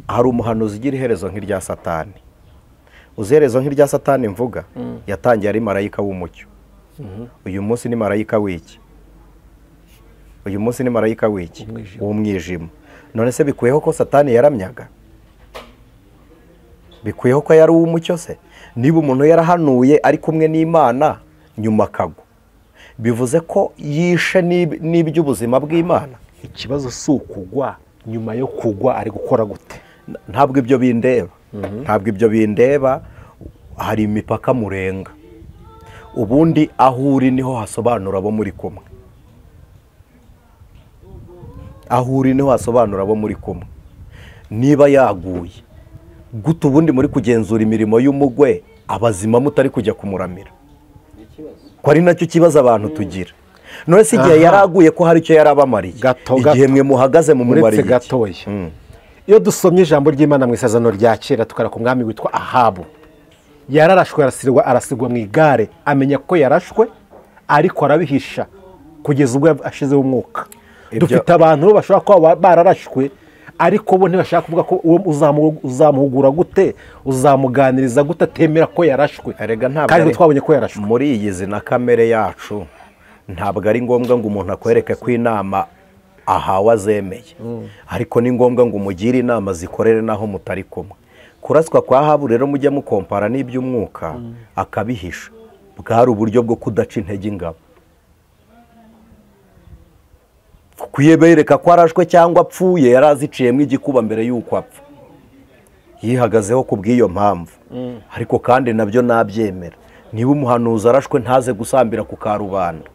Hari umuhanuzi ugira iherezo nk'irya Satani. Uzi iherezo nk'irya Satani mvuga? Yatangiye ari marayika w'umucyo. Uyu munsi ni marayika w'iki? Uyu munsi ni marayika w'iki? W'umwijima. None se bikuyeho ko Satani yaramyaga? Bikuyeho ko yari uw'umucyo se? Niba umuntu yarahanuye ari kumwe n'Imana nyuma akagwa, bivuze ko yishe n'iby'ubuzima bw'Imana. Ikibazo si ukugwa, nyuma yo kugwa ari gukora gute? Ntabwo ibyo bindeba. Ntabwo ibyo bindeba. Hari imipaka murenga. Ubundi aho uri niho hasobanura abo muri kumwe. Aho uri niho hasobanura abo muri kumwe. Niba yaguye gute ubundi muri kugenzura imirimo y'umugwe, abazima mutari kujya kumuramira? Ko ari nacyo kibazo abantu tugira. None se igihe yaraguye ko hari icyo yarabamariye, igihe mwe muhagaze mu mumariye gatoya. Iyo dusomye ijambo ry'Imana mu isezerano rya kera, tukara ku mwami witwa Ahabu. Yararashwe, arasigwa mu igare, amenya ko yarashwe ariko arabihisha kugeza ubwo ashizeho umwuka. Dufite abantu bashobora kuba bararashwe ariko bo ntibashaka kuvuga ko uzamuhugura gute, uzamuganiriza gute atemera ko yarashwe. Kandi twabonye ko yarashwe. Muri iyi zina kamere yacu ntabwo ari ngombwa ngo umuntu akwereke ko inama ahawe azemeye, ariko ni ngombwa ngo umugire inama zikorere naho mutari kumwe. Kuraswa kwa Ahabu rero mujya mukompara n'iby'umwuka akabihisha, bwari uburyo bwo kudaca intege ingabo. Kuyebereka ko arashwe cyangwa apfuye, yari aziciyemo igikuba mbere y'uko apfa. Yihagazeho ku bw'iyo mpamvu. Ariko kandi nabyo nabyemera, niba umuhanuzi arashwe ntaze gusambira ku karubanda.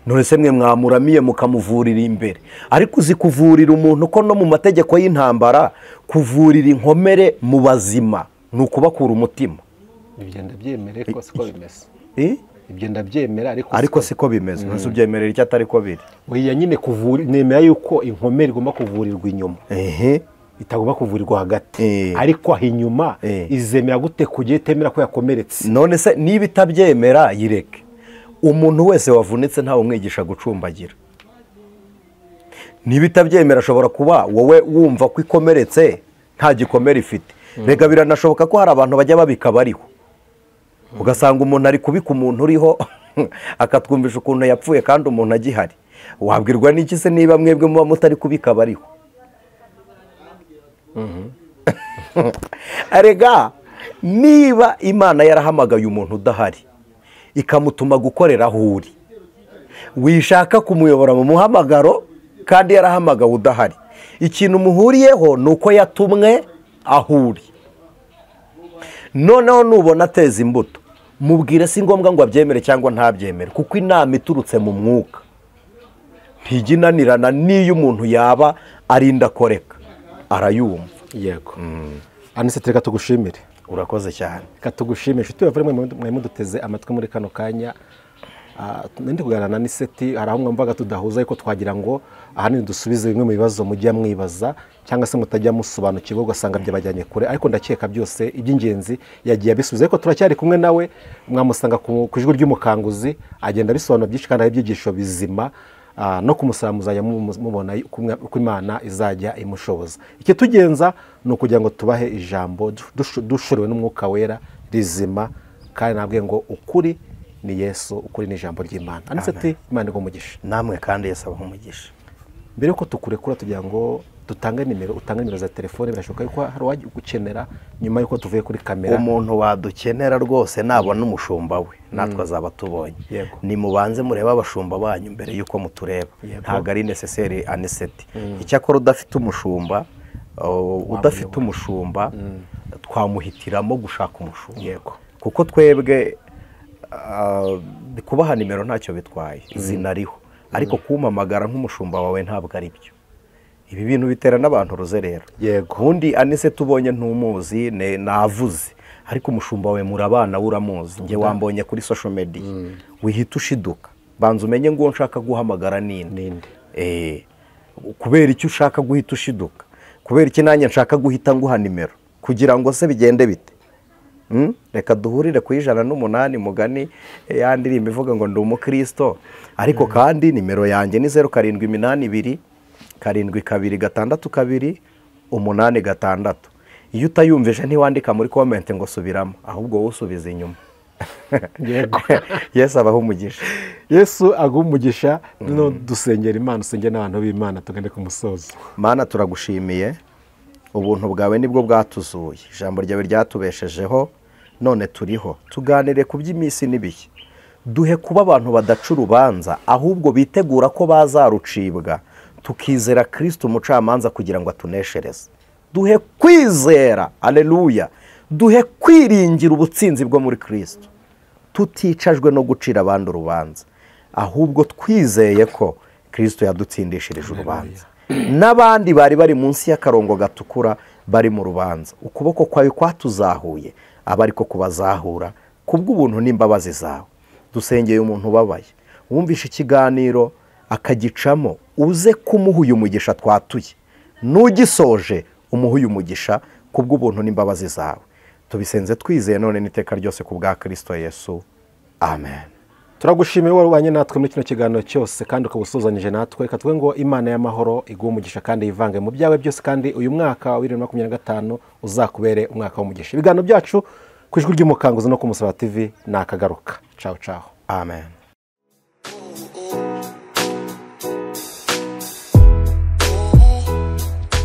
None se mwe mwamuramiye mukamuvurira imbere? Ariko uzi kuvurira umuntu ko no mu mategeko y'intambara kuvurira inkomere mu bazima ni ukubakura umutima. Ibyo ndabyemera ariko siko bimeze. Ibyo ndabyemera ariko siko bimeze. None se ubyemerera icyo atari ko biri? Oya nyine kuvura, nemera yuko inkomere igomba kuvurirwa inyuma. Itagomba kuvurirwa hagati. Ariko aho inyuma izemera gute kugiye itemera ko yakomeretse? None se niba itabyemera yireke. Umuntu wese wavunitse ntawe umwigisha gucumbagira. Niba itabyemera ashobora kuba wowe wumva ko ikomeretse nta gikomere ifite. Rega biranashoboka ko hari abantu bajya babika bariho, ugasanga umuntu ari kubika umuntu uriho akatwumvisha ukuntu yapfuye kandi umuntu agihari. Wabwirwa n'iki se niba mwebwe muba mutari kubika bariho? Arega niba Imana yarahamagaye umuntu udahari ikamutuma gukorera aho uri, wishaka kumuyobora mu muhamagaro kandi yarahamagawe udahari, ikintu muhuriyeho ni uko yatumwe aho uri. Noneho nubona ateza imbuto, mubwire, si ngombwa ngo abyemere cyangwa ntabyemere, kuko inama iturutse mu mwuka ntijya inanirana n'iyo umuntu yaba ari indakoreka arayumva. Yego. Anicet, reka tugushimire. Urakoze cyane. Reka tugushimire inshuti bavandimwe mwe muduteze amatwi muri kano kanya. Ndi kuganira na Anicet, hari aho mwumvaga tudahuza ariko twagira ngo ahanini dusubize bimwe mu bibazo mujya mwibaza cyangwa se mutajya musobanukirwa ugasanga byabajyanye kure, ariko ndakeka byose iby'ingenzi yagiye abisubiza. Ariko turacyari kumwe nawe, mwamusanga ku ijwi ry'umukanguzi, agenda abisobanura byinshi kandi ibyigisho bizima, no kumusaba muzajya mubona uko Imana izajya imushoboza. Ikitugenza ni ukugira ngo tubahe ijambo dushorewe n'umwuka wera rizima, kandi nabwiye ngo ukuri ni Yesu, ukuri ni ijambo ry'Imana. Anicet, Imana iguhe umugisha. Namwe kandi Yesu abahe umugisha. Mbere yuko tukurekura tugira ngo dutange nimero, utange nimero za telefone, birashoboka yuko hari uwagukenera nyuma yuko tuvuye kuri kamera. Umuntu wadukenera rwose nabona umushumba we natwe azaba tubonye. Nimubanze murebe abashumba banyu mbere yuko mutureba. Ntabwo ari necessaire Anicet. Icyakora udafite umushumba, udafite umushumba twamuhitiramo gushaka umushumba. Yego. Kuko twebwe kubaha nimero ntacyo bitwaye, zinariho, ariko kumpamagara nk'umushumba wawe ntabwo ari byo. Ibi bintu bitera n'abantu uruzerero. Yego. Ubundi Anicet tubonye ntumuzi navuze, ariko umushumba wawe murabana uramuzi, njye wambonye kuri social media, wihita ushiduka, banza umenye ngo nshaka guhamagara ninde. Kubera icyo ushaka guhita ushiduka, kubera iki nanjye nshaka guhita nguha nimero kugira ngo se bigende bite? Reka duhurire ku 108 mugani ya ndirimbo ivuga ngo ndi umukristo, ariko kandi nimero yanjye ni 0782 72 62 86. Iyo utayumvije ntiwandika muri comment ngo subiramo, ahubwo wowe usubiza inyuma. Yego. Yesu abahe umugisha. Yesu aguhe umugisha. No dusengera Imana, usengere n'abantu b'Imana, tugende ku musozo. Mana, turagushimiye, ubuntu bwawe nibwo bwatuzuye, ijambo ryawe ryatubeshejeho none turiho. Tuganire ku by'iminsi n'ibihe, duhe kuba abantu badaca urubanza ahubwo bitegura ko bazarucibwa, tukizera Kristo umucamanza kugira ngo atuneshereze. Duhe kwizera, aleluya, duhe kwiringira ubutsinzi bwo muri Kristo, tuticajwe no gucira abandi urubanza, ahubwo twizeye ko Kristo yadutsindishirije urubanza. N'abandi bari bari munsi y'akarongo gatukura bari mu rubanza, ukuboko kwawe kwatuzahuye aba ariko kubazahura kubw'ubuntu n'imbabazi zawe. Dusengeye umuntu ubabaye wumvishe ikiganiro akagicamo, uze kumuha uyu mugisha twatuye, nugisoje umuha uyu mugisha kubw'ubuntu n'imbabazi zawe. Tubisenze twizeye none n'iteka ryose ku bwa Kristo Yesu, amen. Turagushimiye wowe wabanye natwe muri kino kiganiro cyose kandi ukabusuzanyije natwe. Reka tuvuge ngo Imana y'amahoro iguhe umugisha kandi yivange mu byawe byose, kandi uyu mwaka wa 2025 uzakubere umwaka w'umugisha. Ibiganiro byacu ku ijwi ry'umukanguzi no ku Musaraba TV nakagaruka. Ciao ciao. Amen.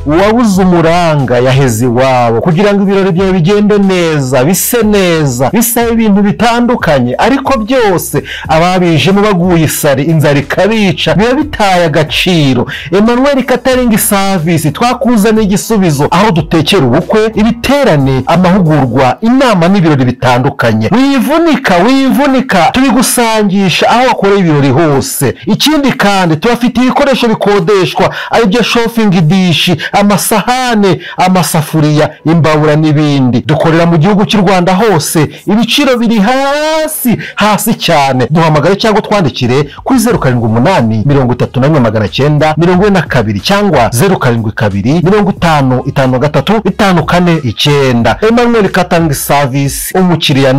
Uwabuze umuranga yaheze iwabo. Kugira ngo ibirori byawe bigende neza, bise neza, bisaba ibintu bitandukanye, ariko byose ababijemo baguye isari, inzara ikabica, biba bitaye agaciro. Emmanuel Catering Service twakuzaniye igisubizo, aho dutekera ubukwe, ibiterane, amahugurwa, inama n'ibirori bitandukanye. Wivunika, wivunika, tubigusangisha aho wakoreye ibirori hose. Ikindi kandi tubafitiye ibikoresho bikodeshwa, aribyo chafing dish, amasahane, amasafuriya, imbabura n'ibindi. Dukorera mu gihugu cy'u Rwanda hose, ibiciro biri hasi hasi cyane. Duhamagare cyangwa twandikire kuri 078 31 942 cyangwa 072 50 53 549. Emmanuel Catering Service, umukiriya.